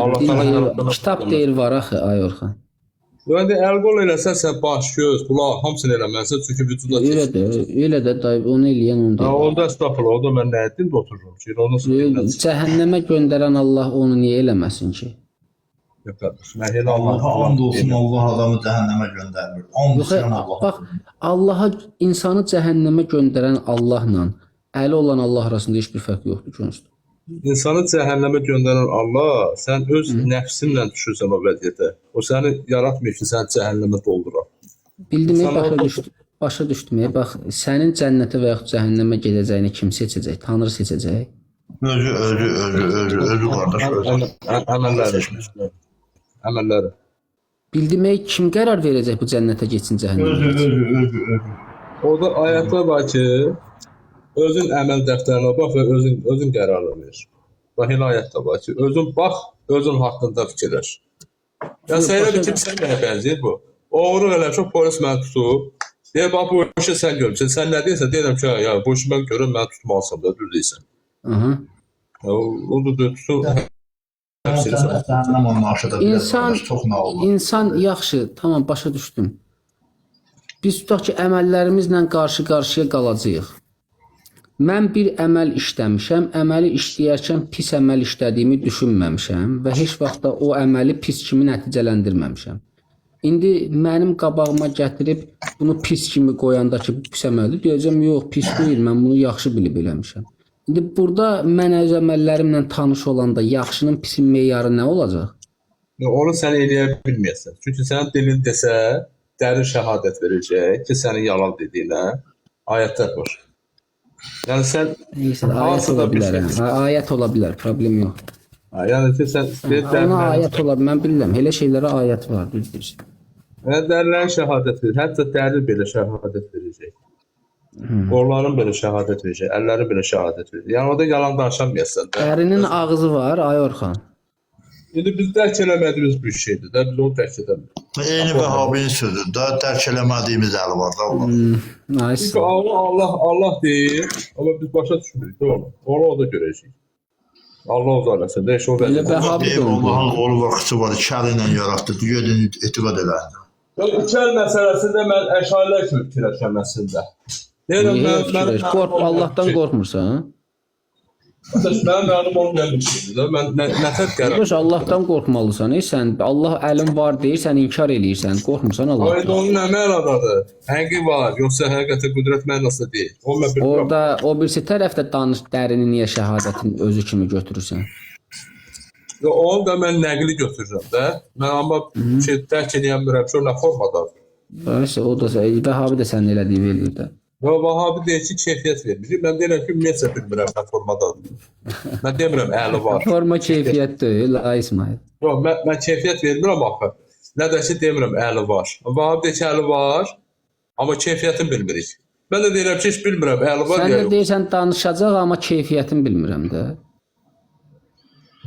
Allah Din təala deyir, yaratdığına kitab deyir var axı ay Orxan. Yəni əl qol eləsən sən baş, göz, qulaq hamısını eləməlisən çünki vücuda Elə keçir. də, elə də dayı onu eləyən onu Ha, deyir. onda estağfurullah, onda mən nə etdim də otururum ki, onu nasıl dinləsin? Cəhənnəmə göndərən Allah onu niyə eləməsin ki? Yox qardaş, mən elə Allaha Allah and olsun Allah adamı cəhənnəmə göndərmir. And Yox, olsun Allah. bax Allaha insanı cəhənnəmə göndərən Allahla əli olan Allah arasında heç bir fərq yoxdur ki onsuz. İnsanı cəhənnəmə göndərən Allah, sən öz nəfsinlə düşürsən o vəziyyətə. O səni yaratmır ki, səni cəhənnəmə doldura. Bildim, İnsan başa orada- düşdüm. Başa düşdüm. Bax, sənin cənnətə və yaxud cəhənnəmə gedəcəyini kim seçəcək? Tanrı seçəcək. Özü, özü, özü, özü, özü qardaş, özü. Əməlləri. Əməlləri. Bildim, kim qərar verəcək bu cənnətə getsin, cəhənnəmə Özü, getsin? özü, özü, özü. Orada ayətlər var ki, özün əməl dəftərinə bax və özün qərarı ver. Bax elə ayət də var ki, özün bax, özün haqqında fikirləş. Ya sən elə bir kimsən mənə bənzəyir bu. Oğurluq eləmişəm, polis məni tutub. Deyir, bax bu işi sən görmüsən. Sən nə deyirsən? Deyirəm ki, ya bu işi mən görürəm, məni tutmalısan da, düz deyirsən. Aha. Ya, o da tutub. Həbs edirsən. Cəhənnəm onun aşıda bilər. İnsan qardaş, çox nağıl. İnsan yaxşı, tamam başa düşdüm. Biz tutaq ki, əməllərimizlə qarşı-qarşıya qalacağıq. Mən bir əməl işləmişəm, əməli işləyərkən pis əməl işlədiyimi düşünməmişəm və heç vaxt da o əməli pis kimi nəticələndirməmişəm. İndi mənim qabağıma gətirib bunu pis kimi qoyanda ki, bu pis əməldir, deyəcəm, yox, pis deyil, mən bunu yaxşı bilib eləmişəm. İndi burada mən öz əməllərimlə tanış olanda yaxşının pisin meyarı nə olacaq? Ya, onu sən eləyə bilməyəsən. Çünki sənin dilin desə, dərin şəhadət verəcək ki, sənin yalan dediyinə ayətlər var. Yəni sən Neysə, ayət hansısa ola bir bilər. şey. Hə. Ayət ola bilər, problem yox. Ha, yəni ki, sən Ona ayət ola bilər, mən bilirəm. Elə şeylərə ayət var, düz deyirsən. Yəni dərilərin şəhadət verir. Hətta dəri belə şəhadət verəcək. Qolların belə şəhadət verəcək, əllərin belə şəhadət verəcək. Yəni orada yalan danışamayasan da. Ərinin ağzı var, ay Orxan. İndi biz dərk eləmədiyimiz bir şeydir də, biz onu dərk edə bilmirik. Eyni Vəhabinin sözüdür. Daha dərk eləmədiyimiz əli var da Allah. Nice. Çünki Allah Allah Allah deyir, amma biz başa düşmürük də onu. Onu orada görəcəyik. Allah o eləsin də, heç o Elə vəziyyətdə. Vəhabi də Deyir, onu deyir. Allahın qolu var, xıçı var, iki əli ilə yaratdı. Gedin etiqad eləyin. İki əl məsələsində mən əşarilər kimi fikirləşirəm əslində. Deyirəm Niyə mən fikirləş? Qorx, Allahdan qorxmursan? ha? Mənim mənim olmayan bir şeydir də. Mən nətər qərar. Yox, Allahdan qorxmalısan. Ey sən Allah əlim var deyirsən, inkar eləyirsən, qorxmursan Ayda Allahdan. onun nə mənadadır? Həqiqi var, yoxsa həqiqətən qüdrət mənasında deyil. O mən bilmirəm. Orada o birisi tərəfdə danış dərini niyə şəhadətin özü kimi götürürsən? Yox, onu da mən nəqli götürürəm də. Mən amma şey dərk eləyə bilmirəm ki, o nə formadadır. Nəysə, o da Vəhabi də sənin elədiyi eləyir də. Və Vahabi deyir ki, keyfiyyət vermir. Mən deyirəm ki, ümumiyyətcə bilmirəm nə formadadır. Mən demirəm əli var. Forma keyfiyyət deyil, ay İsmail. Yox, mən keyfiyyət vermirəm axı. Nə də ki demirəm əli var. Vahabi deyir ki, əli var, amma keyfiyyətini bilmirik. Mən də deyirəm ki, heç bilmirəm əli var Sən ya də yox. deyirsən danışacaq, amma keyfiyyətini bilmirəm də.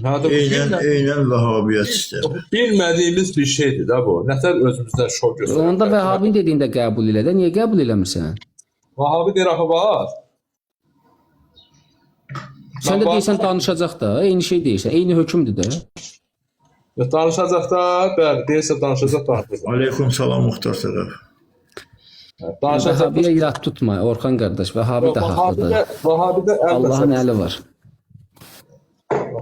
Hə, də bu Eynən Vəhabiyyət sistemi. bilmədiyimiz bir şeydir də bu. Nətər özümüzdən şov göstərir. Onda Vəhabin dediyini də qəbul elə də. Niyə qəbul eləmirsən? Vahabi deyir axı var. Sən də Mən deyirsən danışacaq da, eyni şey deyirsən, eyni hökmdür də. Ya danışacaq da, bəli, deyirsə danışacaq, danışacaq. Aleyküm salam Muxtar Səbəb. Danışacaq. Vəhabiyə irad tutma Orxan qardaş. Vəhabi də haqlıdır. Vahabidə əl Allahın məsələsi. əli var.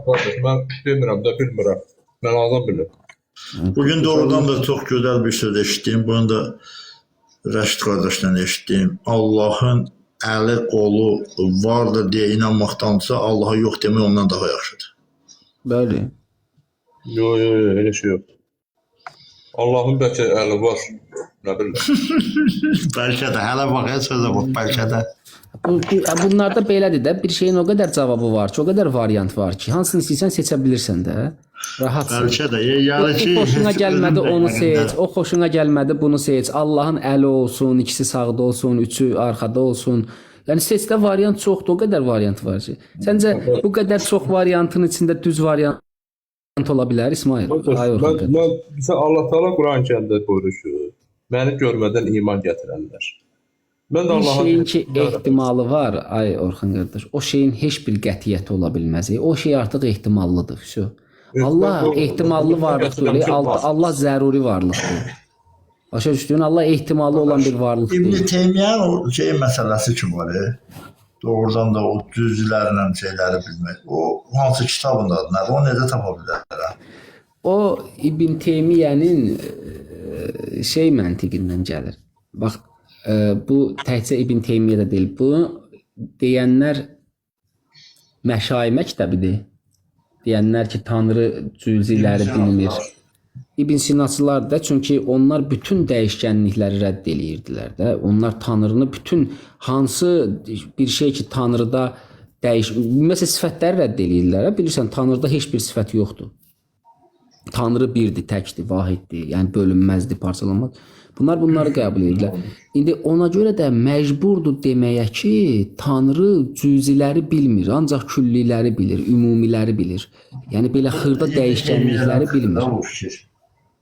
Qardaş, mən demirəm də bilmirəm. Mən adam bilirəm. Bugün doğrudan da çox gözəl bir söz eşitdim. Bunu da Rəşid qardaşdan eşitdim. Allahın əli, qolu vardır deyə inanmaqdansa Allaha yox demək ondan daha yaxşıdır. Bəli. Yo, yo, yo, elə şey yox. Allahın bəlkə əli var. Nə bilim. Bəlkə də hələ bax, heç sözə bax, bəlkə də. Bunlarda belədir də, bir şeyin o qədər cavabı var ki, o qədər variant var ki, hansını istəyirsən seçə bilirsən də. Rahatsan. Bəlkə də. Yəni Bu ki, xoşuna heç gəlmədi özüm də onu yəqin seç, də. o xoşuna gəlmədi bunu seç. Allahın əli olsun, ikisi sağda olsun, üçü arxada olsun. Yəni seçdə variant çoxdur, o qədər variant var ki. Səncə bu qədər çox variantın içində düz variant ola bilər İsmail? Ay Orxan Mən, qardaş. mən bizə Allah Taala Quran-ı Kərimdə buyurur ki, məni görmədən iman gətirənlər. Mən də Bir Allaha şeyin ki ehtimalı var, ay Orxan qardaş, o şeyin heç bir qətiyyəti ola bilməz. O şey artıq ehtimallıdır. Vəsə. Allah ehtimallı varlıq deyil, Allah, Allah zəruri varlıqdır. Başa düşdün? Allah ehtimallı olan bir varlıq İbn deyil. Teymiyyənin o şey məsələsi ki var. Doğrudan da o cüzlərlə şeyləri bilmək. O hansı kitabındadır, nədir? Onu necə tapa bilərəm? O İbn Teymiyyənin şey məntiqindən gəlir. Bax, bu təkcə İbn Teymiyyə də deyil. Bunu deyənlər Məşai məktəbidir. Deyənlər ki, Tanrı cüziləri bilmir. İbn Sinaçılar da, çünki onlar bütün dəyişkənlikləri rədd eləyirdilər də. Onlar Tanrını bütün hansı bir şey ki Tanrıda məsələn sifətləri rədd eləyirdilər. Bilirsən Tanrıda heç bir sifət yoxdur. Tanrı birdir, təkdir, vahiddir, yəni bölünməzdir, parçalanmaz. Bunlar bunları qəbul edirlər. İndi ona görə də məcburdur deməyə ki, Tanrı cüziləri bilmir, ancaq külliləri bilir, ümumiləri bilir. Yəni belə xırda dəyişkənlikləri bilmir. O fikir.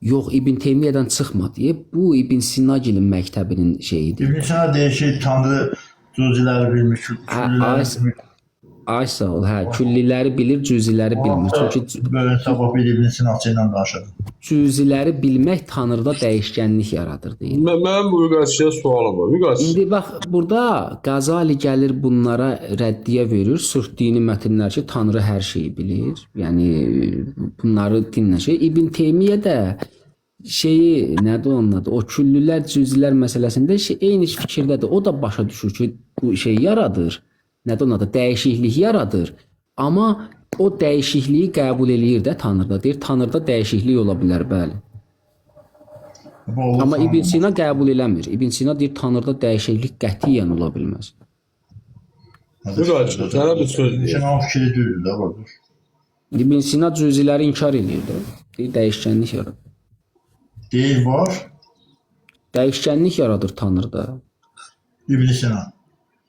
Yox, İbn Teymiyyədən çıxma deyə bu İbn Sinagilin məktəbinin şeyidir. İbn Sina deyir ki, Tanrı cüziləri bilmir, külliləri bilmir. Ay sağ ol, hə, külliləri bilir, cüziləri bilmir. Çünki Böyle sabah bir İbn Sinaçı ilə danışırdım. Cüziləri bilmək Tanrıda dəyişkənlik yaradır deyir. Mənim bu Vüqasçıya sualım var. Vüqas, İndi bax burada Qəzali gəlir bunlara rəddiyə verir, sırf dini mətnlər ki, Tanrı hər şeyi bilir. Yəni bunları dinlə şey. İbn Teymiyyə də şeyi nədir onun adı? O küllülər, cüzlər məsələsində şey, eyni fikirdədir. O da başa düşür ki, bu şey yaradır. Nədir onun adı? Dəyişiklik yaradır. Amma o dəyişikliyi qəbul eləyir də Tanrıda. Deyir, Tanrıda dəyişiklik ola bilər, bəli. Amma İbn Sina qəbul eləmir. İbn Sina deyir, Tanrıda dəyişiklik qətiyyən ola bilməz. Vüqas, sənə bir söz İbn deyim. Sinanın fikri düzdür də qardaş. İbn Sina cüziləri inkar eləyir də. Deyir, dəyişkənlik yaradır. Deyir var. Dəyişkənlik yaradır Tanrıda. İbn Sina.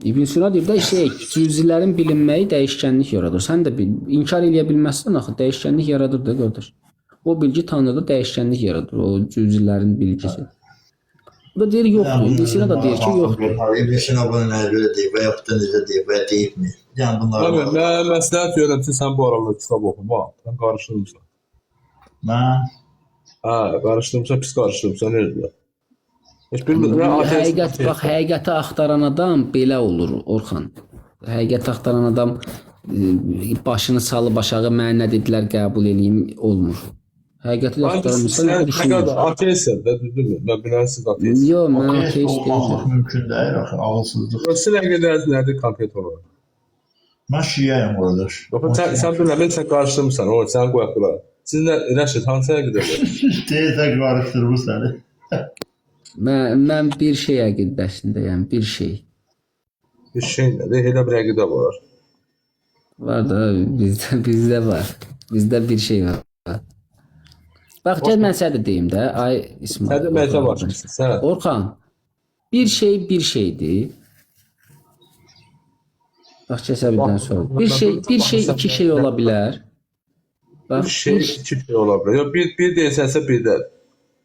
İbn Sina deyir də şey, cüzilərin bilinməyi dəyişkənlik yaradır. Sən də inkar eləyə bilməzsən axı, dəyişkənlik yaradır da qardaş. O bilgi Tanrıda dəyişkənlik yaradır, o cüzilərin bilgisi. Bu da deyir yoxdur. İbn Sina da deyir ki, yoxdur. İbn Sina bunu nəyə görə deyib və yaxud da necə deyib və ya deyibmi? Yəni bunlar Mən, mən məsləhət görürəm ki, sən bu aralar kitab oxuma. Sən qarışdırmısan. Mən Hə, qarışdırmısan, pis qarışdırmısan özünə. Heç bilmirəm. Mən ateist. Həqiqət bax, həqiqəti axtaran adam belə olur, Orxan. Həqiqəti axtaran adam başını salıb aşağı mənə nə dedilər qəbul eləyim olmur. Həqiqəti axtaran insan Sən düşünür. nə ateistsən də, düzdürmü? Mən bilən siz ateist. Yox, mən ateist ateist olmaqlıq deyiləm. mümkün deyil axı, ağılsızlıq. Sizin əqidəniz nədir konkret olaraq? Mən şiəyəm qardaş. Yox, sən bilmirəm, sən qarışdırmısan, o sən qoyaq bura. Siz nə Rəşid hansı əqidədə? Deyirsə qarışdırır səni. Mən bir şey əqidəsindəyəm, bir şey. Bir şey nədir? Elə bir əqidə var. Var da bizdə var. Bizdə bir şey var. Bax, gəl mən sənə də deyim də, ay İsmail. Sən də məktəb açmısan, sən. Orxan, bir şey bir şeydir. Bax, gəl bir dənə sual. Bir şey iki şey ola bilər. Bax, Bir şey iki şey ola bilər. Yox, bir deyirsənsə bir də.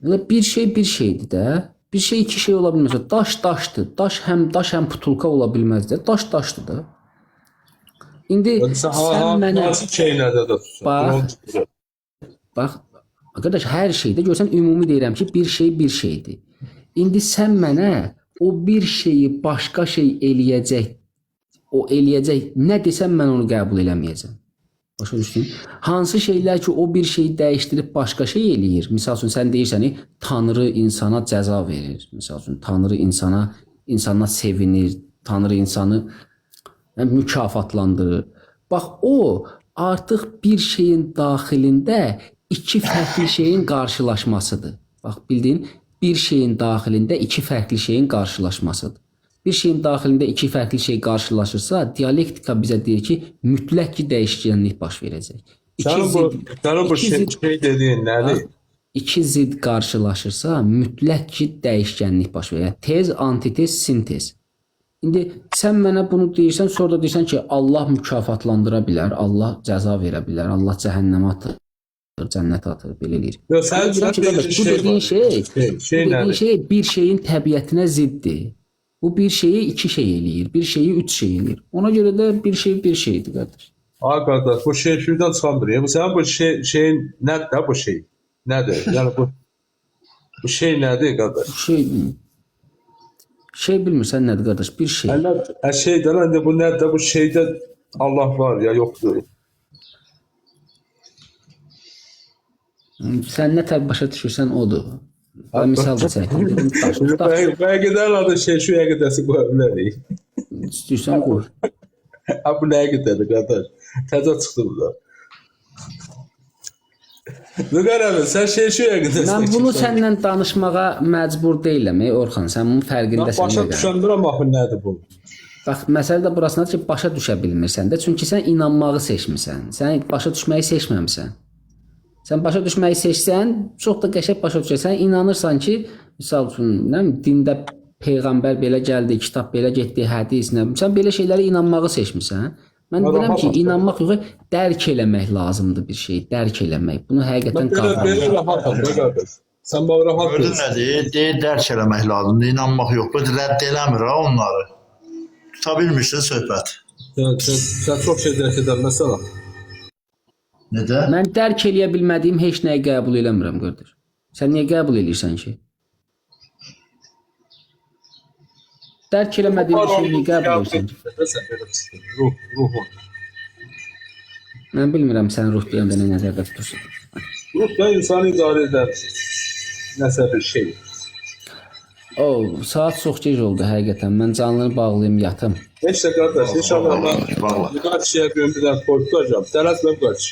Elə bir şey bir şeydir də. Bir şey iki şey ola bilməz. Daş daşdır. Daş həm daş həm putulka ola bilməz də. Daş daşdır da. İndi Sən, sən mənə hansı şey nəzərdə tutursan? Bax. Bax, arkadaş, hər şeydə görsən ümumi deyirəm ki, bir şey bir şeydir. İndi sən mənə O bir şeyi başqa şey eləyəcək, o eləyəcək, nə desəm mən onu qəbul eləməyəcəm. Başa düşdün? Hansı şeylər ki, o bir şeyi dəyişdirib başqa şey eləyir. Misal üçün sən deyirsən, Tanrı insana cəza verir. Misal üçün Tanrı insana sevinir, Tanrı insanı mükafatlandırır. Bax o artıq bir şeyin daxilində iki fərqli şeyin qarşılaşmasıdır. Bax bildin, bir şeyin daxilində iki fərqli şeyin qarşılaşmasıdır. Bir şeyin daxilində iki fərqli şey qarşılaşırsa, dialektika bizə deyir ki, mütləq ki dəyişkənlik baş verəcək. Sənin bu şey dediyin nədir? İki zidd qarşılaşırsa, mütləq ki dəyişkənlik baş verəcək. Tez, antitez, sintez. İndi sən mənə bunu deyirsən, sonra da deyirsən ki, Allah mükafatlandıra bilər, Allah cəza verə bilər, Allah cəhənnəmə atır, cənnətə atır, belə eləyir. Yox, sən bu dediyin şey, şey bir şeyin təbiətinə ziddir. Bu bir şeyi iki şey eləyir, bir şeyi üç şey eləyir. Ona görə də bir şey bir şeydir qardaş. Ay qardaş, bu şey şuradan çıxan biri. Bu sənin bu şeyin nədir də bu şey? Nədir? Yəni bu şey nədir qardaş? Bu şey şey bilmirsən nədir qardaş, bir şey. Şey də lan, bu nədir? Bu şeydə Allah var ya yoxdur. Sən nə tər başa düşürsən odur. Ben misal da çəkdim. Dedim, daş. Bəyə qədər adı şey şu əqidəsi qoya bilərik. İstəyirsən qoy. Ha bu nə əqidədir qardaş? Təzə çıxdı bu da. Vüqar əmi, sən şey şu əqidəsi. Mən bunu səndən danışmağa məcbur deyiləm, ey Orxan. Sən bunun fərqindəsən. Başa düşəmirəm axı nədir bu. Bax, məsələ də burasındadır ki, başa düşə bilmirsən də. Çünki sən inanmağı seçmisən. Sən başa düşməyi seçməmisən. Sən başa düşməyi seçsən, çox da qəşəng başa düşərsən. İnanırsan ki, misal üçün, nə bilim, dində peyğəmbər belə gəldi, kitab belə getdi, hədis, nə bilim, sən belə şeylərə inanmağı seçmisən. Mən deyirəm ki, inanmaq yox, dərk eləmək lazımdır bir şeyi, dərk eləmək. Bunu həqiqətən qavramaq. Belə rahatam da qardaş. Sən bax rahat Gördün nə deyir? Deyir dərk eləmək lazımdır, inanmaq yox. Bu rədd eləmir ha onları. Tuta bilmirsən söhbət. Sən çox şey dərk edə bilməzsən. Necə? Mən dərk eləyə bilmədiyim heç nəyi qəbul eləmirəm qardaş. Sən niyə qəbul eləyirsən ki? Dərk eləmədiyim bir şeyi niyə qəbul edirsən ki? Ruh. Mən bilmirəm sən ruh deyəndə nə nəzərdə tutursan. Ruh da insanı idarə edən nəsə bir şey. O, saat çox gec oldu həqiqətən. Mən canlını bağlayım, yatım. Heç də qardaş, inşallah mən birqaç şeyə bir dənə korkutacağam. Tələsmə qaç.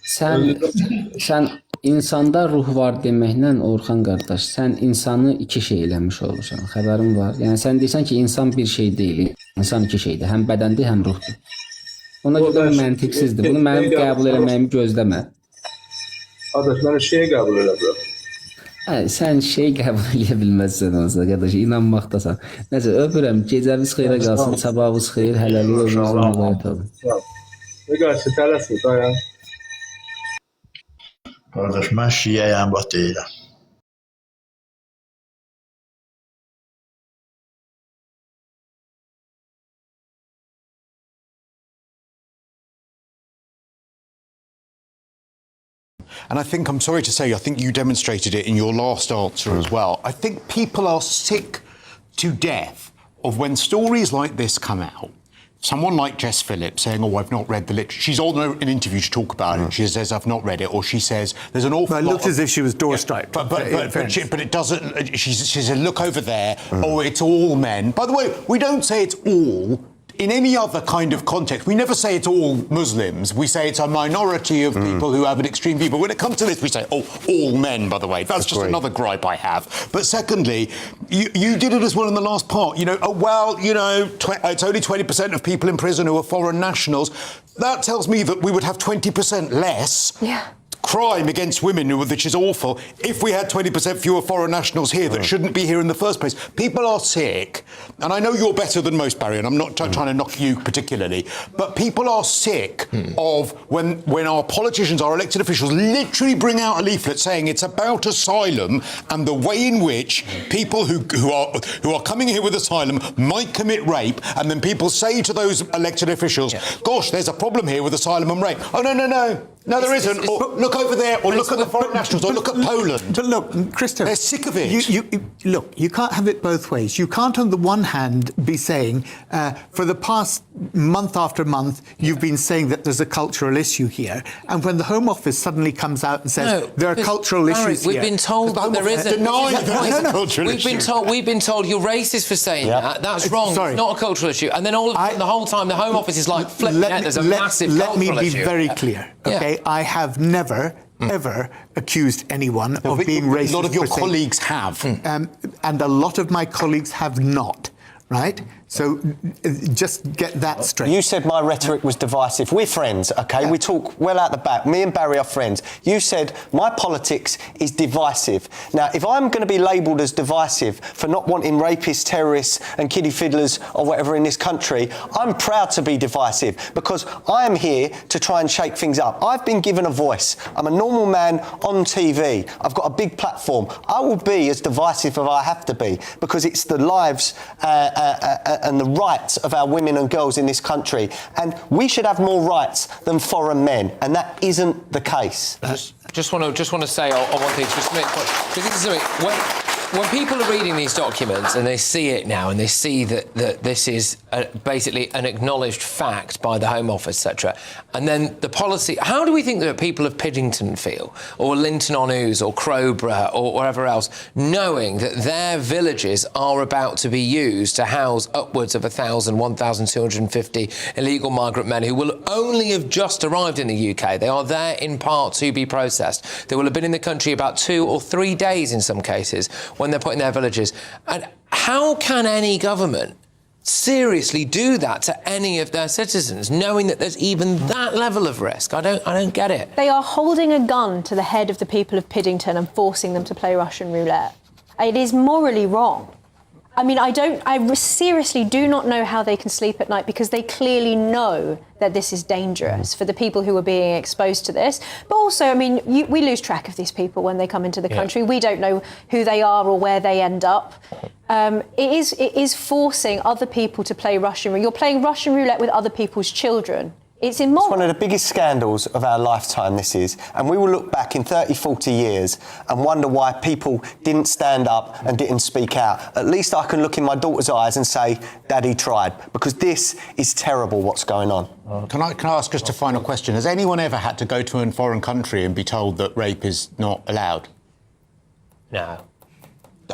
Sən insanda ruh var deməklə Orxan qardaş, sən insanı iki şey eləmiş olursan. Xəbərin var. Yəni sən deyirsən ki, insan bir şey deyil, insan iki şeydir. Həm bədəndir, həm ruhdur. Ona görə də məntiqsizdir. Bunu mənim qəbul eləməyimi gözləmə. Qardaş, mən şeyi qəbul elə bilirəm. Hə, sən şey qəbul eləyə bilməzsən onsuz qardaş, inanmaqdasan. Nəsə, öpürəm. Gecəniz xeyrə qalsın, sabahınız xeyir, hələlik özünüzə müğayət olun. Qardaş, tələsmə, dayan. Qardaş, mən şiəyəm, bax deyirəm. And I think, I'm sorry to say, I think you demonstrated it in your last answer as well. I think people are sick to death of when stories like this come out. Someone like Jess Phillips saying, oh, I've not read the literature. She's on an interview to talk about it. She says, I've not read it. Or she says, there's an awful Well, it lot looked as if she was door-striped. But it doesn't... She said, look over there. Oh, it's all men. By the way, we don't say it's all. In any other kind of context, we never say it's all Muslims. We say it's a minority of people who have an extreme view. But when it comes to this, we say, oh, all men, by the way. That's just another gripe I have. But secondly, you did it as well in the last part. You know, oh, well, you know, it's only 20% of people in prison who are foreign nationals. That tells me that we would have 20% less crime against women, which is awful, if we had 20% fewer foreign nationals here that shouldn't be here in the first place. People are sick, and I know you're better than most, Barry, and I'm not trying to knock you particularly, but people are sick of when our politicians, our elected officials, literally bring out a leaflet saying it's about asylum and the way in which people who are coming here with asylum might commit rape, and then people say to those elected officials, gosh, there's a problem here with asylum and rape. Oh, no, no, no. No, there isn't. Or look over there, or look at the foreign nationals, or look at Poland. But look, Christopher, They're sick of it. You look, you can't have it both ways. You can't, on the one hand, be saying for the past month after month, you've been saying that there's a cultural issue here, and when the Home Office suddenly comes out and says No, there are because, cultural Barry, issues we've here, been told The that Home there Office isn't. denied This is there the is point. a cultural We've been issue. told. We've been told you're racist for saying that. That's wrong. Sorry. It's not a cultural issue. And then all of a sudden, the whole time, the Home Office is like flipping out. There's a massive Let me cultural be issue. very clear. Yeah. Okay, I have never ever accused anyone of But being racist. A lot of your for saying- colleagues have. And a lot of my colleagues have not. Right? So just get that straight. You said my rhetoric was divisive. We're friends, okay? We talk well out the back. Me and Barry are friends. You said my politics is divisive. Now, if I'm going to be labelled as divisive for not wanting rapists, terrorists, and kiddie fiddlers or whatever in this country, I'm proud to be divisive because I am here to try and shake things up. I've been given a voice. I'm a normal man on TV. I've got a big platform. I will be as divisive as I have to be because it's the lives and the rights of our women and girls in this country. And we should have more rights than foreign men, and that isn't the case. Just want to say on one thing, just to make because this is something when people are reading these documents and they see it now and they see that this is basically an acknowledged fact by the Home Office, etc., and then the policy, how do we think that people of Piddington feel, or Linton-on-Ouse, or Crowborough, or wherever else, knowing that their villages are about to be used to house upwards of 1,000, 1,250 illegal migrant men who will only have just arrived in the UK? They are there in part to be processed. They will have been in the country about 2 or 3 days in some cases when they're put in their villages. And how can any government seriously do that to any of their citizens, knowing that there's even that level of risk? I don't get it. They are holding a gun to the head of the people of Piddington and forcing them to play Russian roulette. It is morally wrong. I mean, I don't, I seriously do not know how they can sleep at night because they clearly know that this is dangerous for the people who are being exposed to this. But also, I mean, we lose track of these people when they come into the country. We don't know who they are or where they end up. It is forcing other people to play Russian roulette. You're playing Russian roulette with other people's children. It's immoral. It's one of the biggest scandals of our lifetime, this is. And we will look back in 30, 40 years and wonder why people didn't stand up and didn't speak out. At least I can look in my daughter's eyes and say, "Daddy tried." Because this is terrible, what's going on. Can I ask just a final question? Has anyone ever had to go to a foreign country and be told that rape is not allowed? No.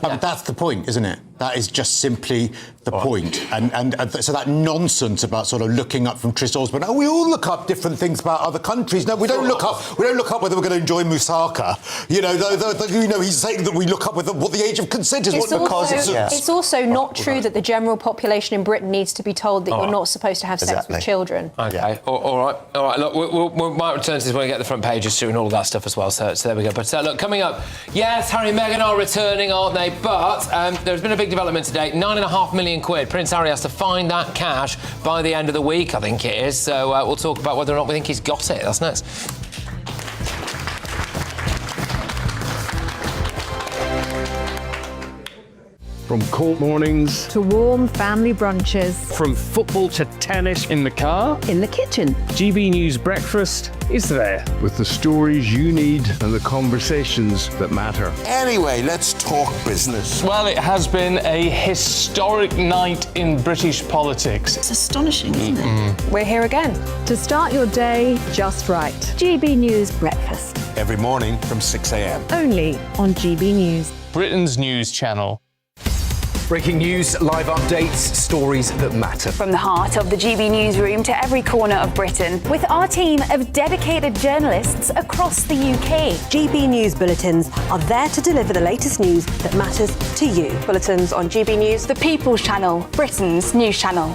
I mean, that's the point, isn't it? That is just simply the point. And so that nonsense about sort of looking up from Tris Osborne, oh, we all look up different things about other countries. No, we don't look up. We don't look up whether we're going to enjoy moussaka. He's saying that we look up whether, what the age of consent is. It's What also, nonsense. it's also not true that the general population in Britain needs to be told that you're not supposed to have sex with children. Okay. All right. Look, we might return to this when we get the front pages through and all of that stuff as well. So there we go. But look, coming up, yes, Harry and Meghan are returning, aren't they? But there's been a big development today. £9.5 million. Prince Harry has to find that cash by the end of the week, I think it is. So we'll talk about whether or not we think he's got it. That's next. From cold mornings to warm family brunches, from football to tennis, in the car, in the kitchen. GB News Breakfast is there. With the stories you need and the conversations that matter. Anyway, let's talk business. Well, it has been a historic night in British politics. It's astonishing, isn't it? We're here again to start your day just right. GB News Breakfast. Every morning from 6 a.m. Only on GB News. Britain's news channel. Breaking news, live updates, stories that matter. From the heart of the GB newsroom to every corner of Britain, with our team of dedicated journalists across the UK. GB News Bulletins are there to deliver the latest news that matters to you. Bulletins on GB News, the People's Channel, Britain's news channel.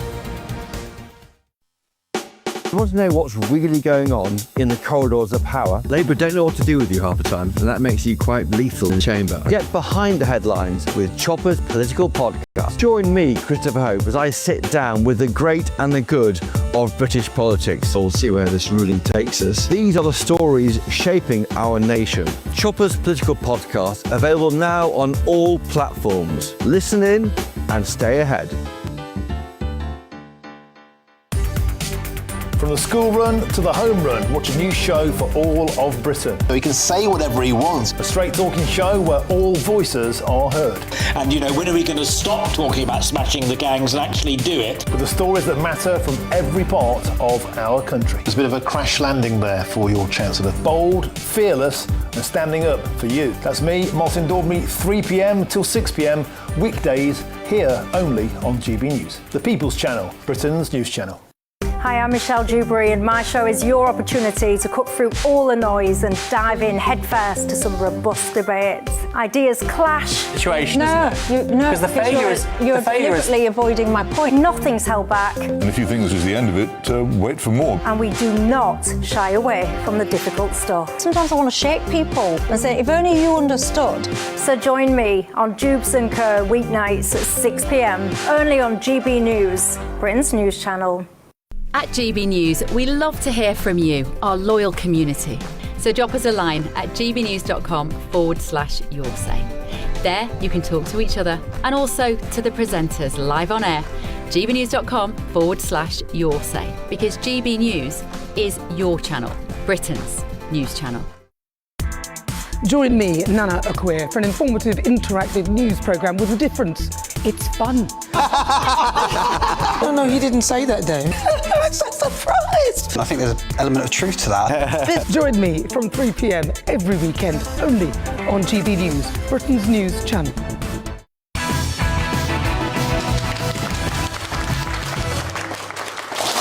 You want to know what's really going on in the corridors of power? Labour don't know what to do with you half the time, and that makes you quite lethal in the chamber. Get behind the headlines with Chopper's Political Podcast. Join me, Christopher Hope, as I sit down with the great and the good of British politics. We'll see where this ruling takes us. These are the stories shaping our nation. Chopper's Political Podcast, available now on all platforms. Listen in and stay ahead. From From the school run to the home run, watch a new show for all of Britain. He can say whatever he wants. A straight talking show where all voices are heard. And, you know, when are we going to stop talking about smashing the gangs and actually do it? With the stories that matter from every part of our country. There's a bit of a crash landing there for your Chancellor. Bold, fearless, and standing up for you. That's me, Martin Daubney, 3 p.m. till 6 p.m. weekdays here only on GB News, the People's Channel, Britain's news channel. Hi, I'm Michelle Dewberry, and my show is your opportunity to cut through all the noise and dive in headfirst to some robust debates. Ideas clash. Situation, no, isn't it? You, no, because the failure is you're the failure is deliberately avoiding my point. Nothing's held back. And if you think this is the end of it, wait for more. And we do not shy away from the difficult stuff. Sometimes I want to shake people and say, if only you understood. So join me on Dubes & Co weeknights at 6 p.m. only on GB News, Britain's news channel. At GB News, we love to hear from you, our loyal community. So drop us a line at gbnews.com/yoursay. There you can talk to each other and also to the presenters live on air. gbnews.com/yoursay. Because GB News is your channel, Britain's news channel. Join me, Nana Akua, for an informative, interactive news programme with a difference. It's fun. Oh, no, he didn't say that, Dave. I'm so surprised. I think there's an element of truth to that. Join me from 3 p.m. every weekend, only on GB News, Britain's news channel.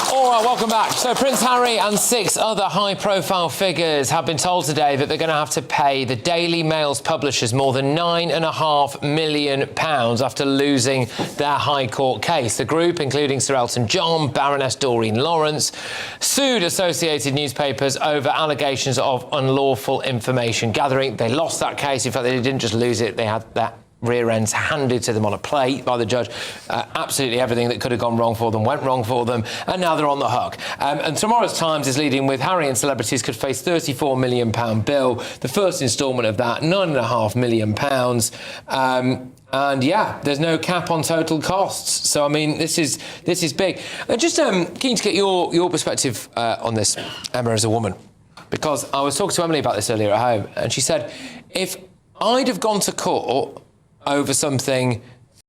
All right, welcome back. So Prince Harry and 6 other high-profile figures have been told today that they're going to have to pay the Daily Mail's publishers more than £9.5 million after losing their High Court case. The group, including Sir Elton John, Baroness Doreen Lawrence, sued Associated Newspapers over allegations of unlawful information gathering. They lost that case. In fact, they didn't just lose it, they had that rear ends handed to them on a plate by the judge. Absolutely everything that could have gone wrong for them went wrong for them, and now they're on the hook. And tomorrow's Times is leading with Harry and celebrities could face £34 million bill. The first instalment of that, £9.5 million. And yeah, there's no cap on total costs. So I mean, this is big. I'm just keen to get your perspective on this, Emma, as a woman, because I was talking to Emily about this earlier at home, and she said if I'd have gone to court over something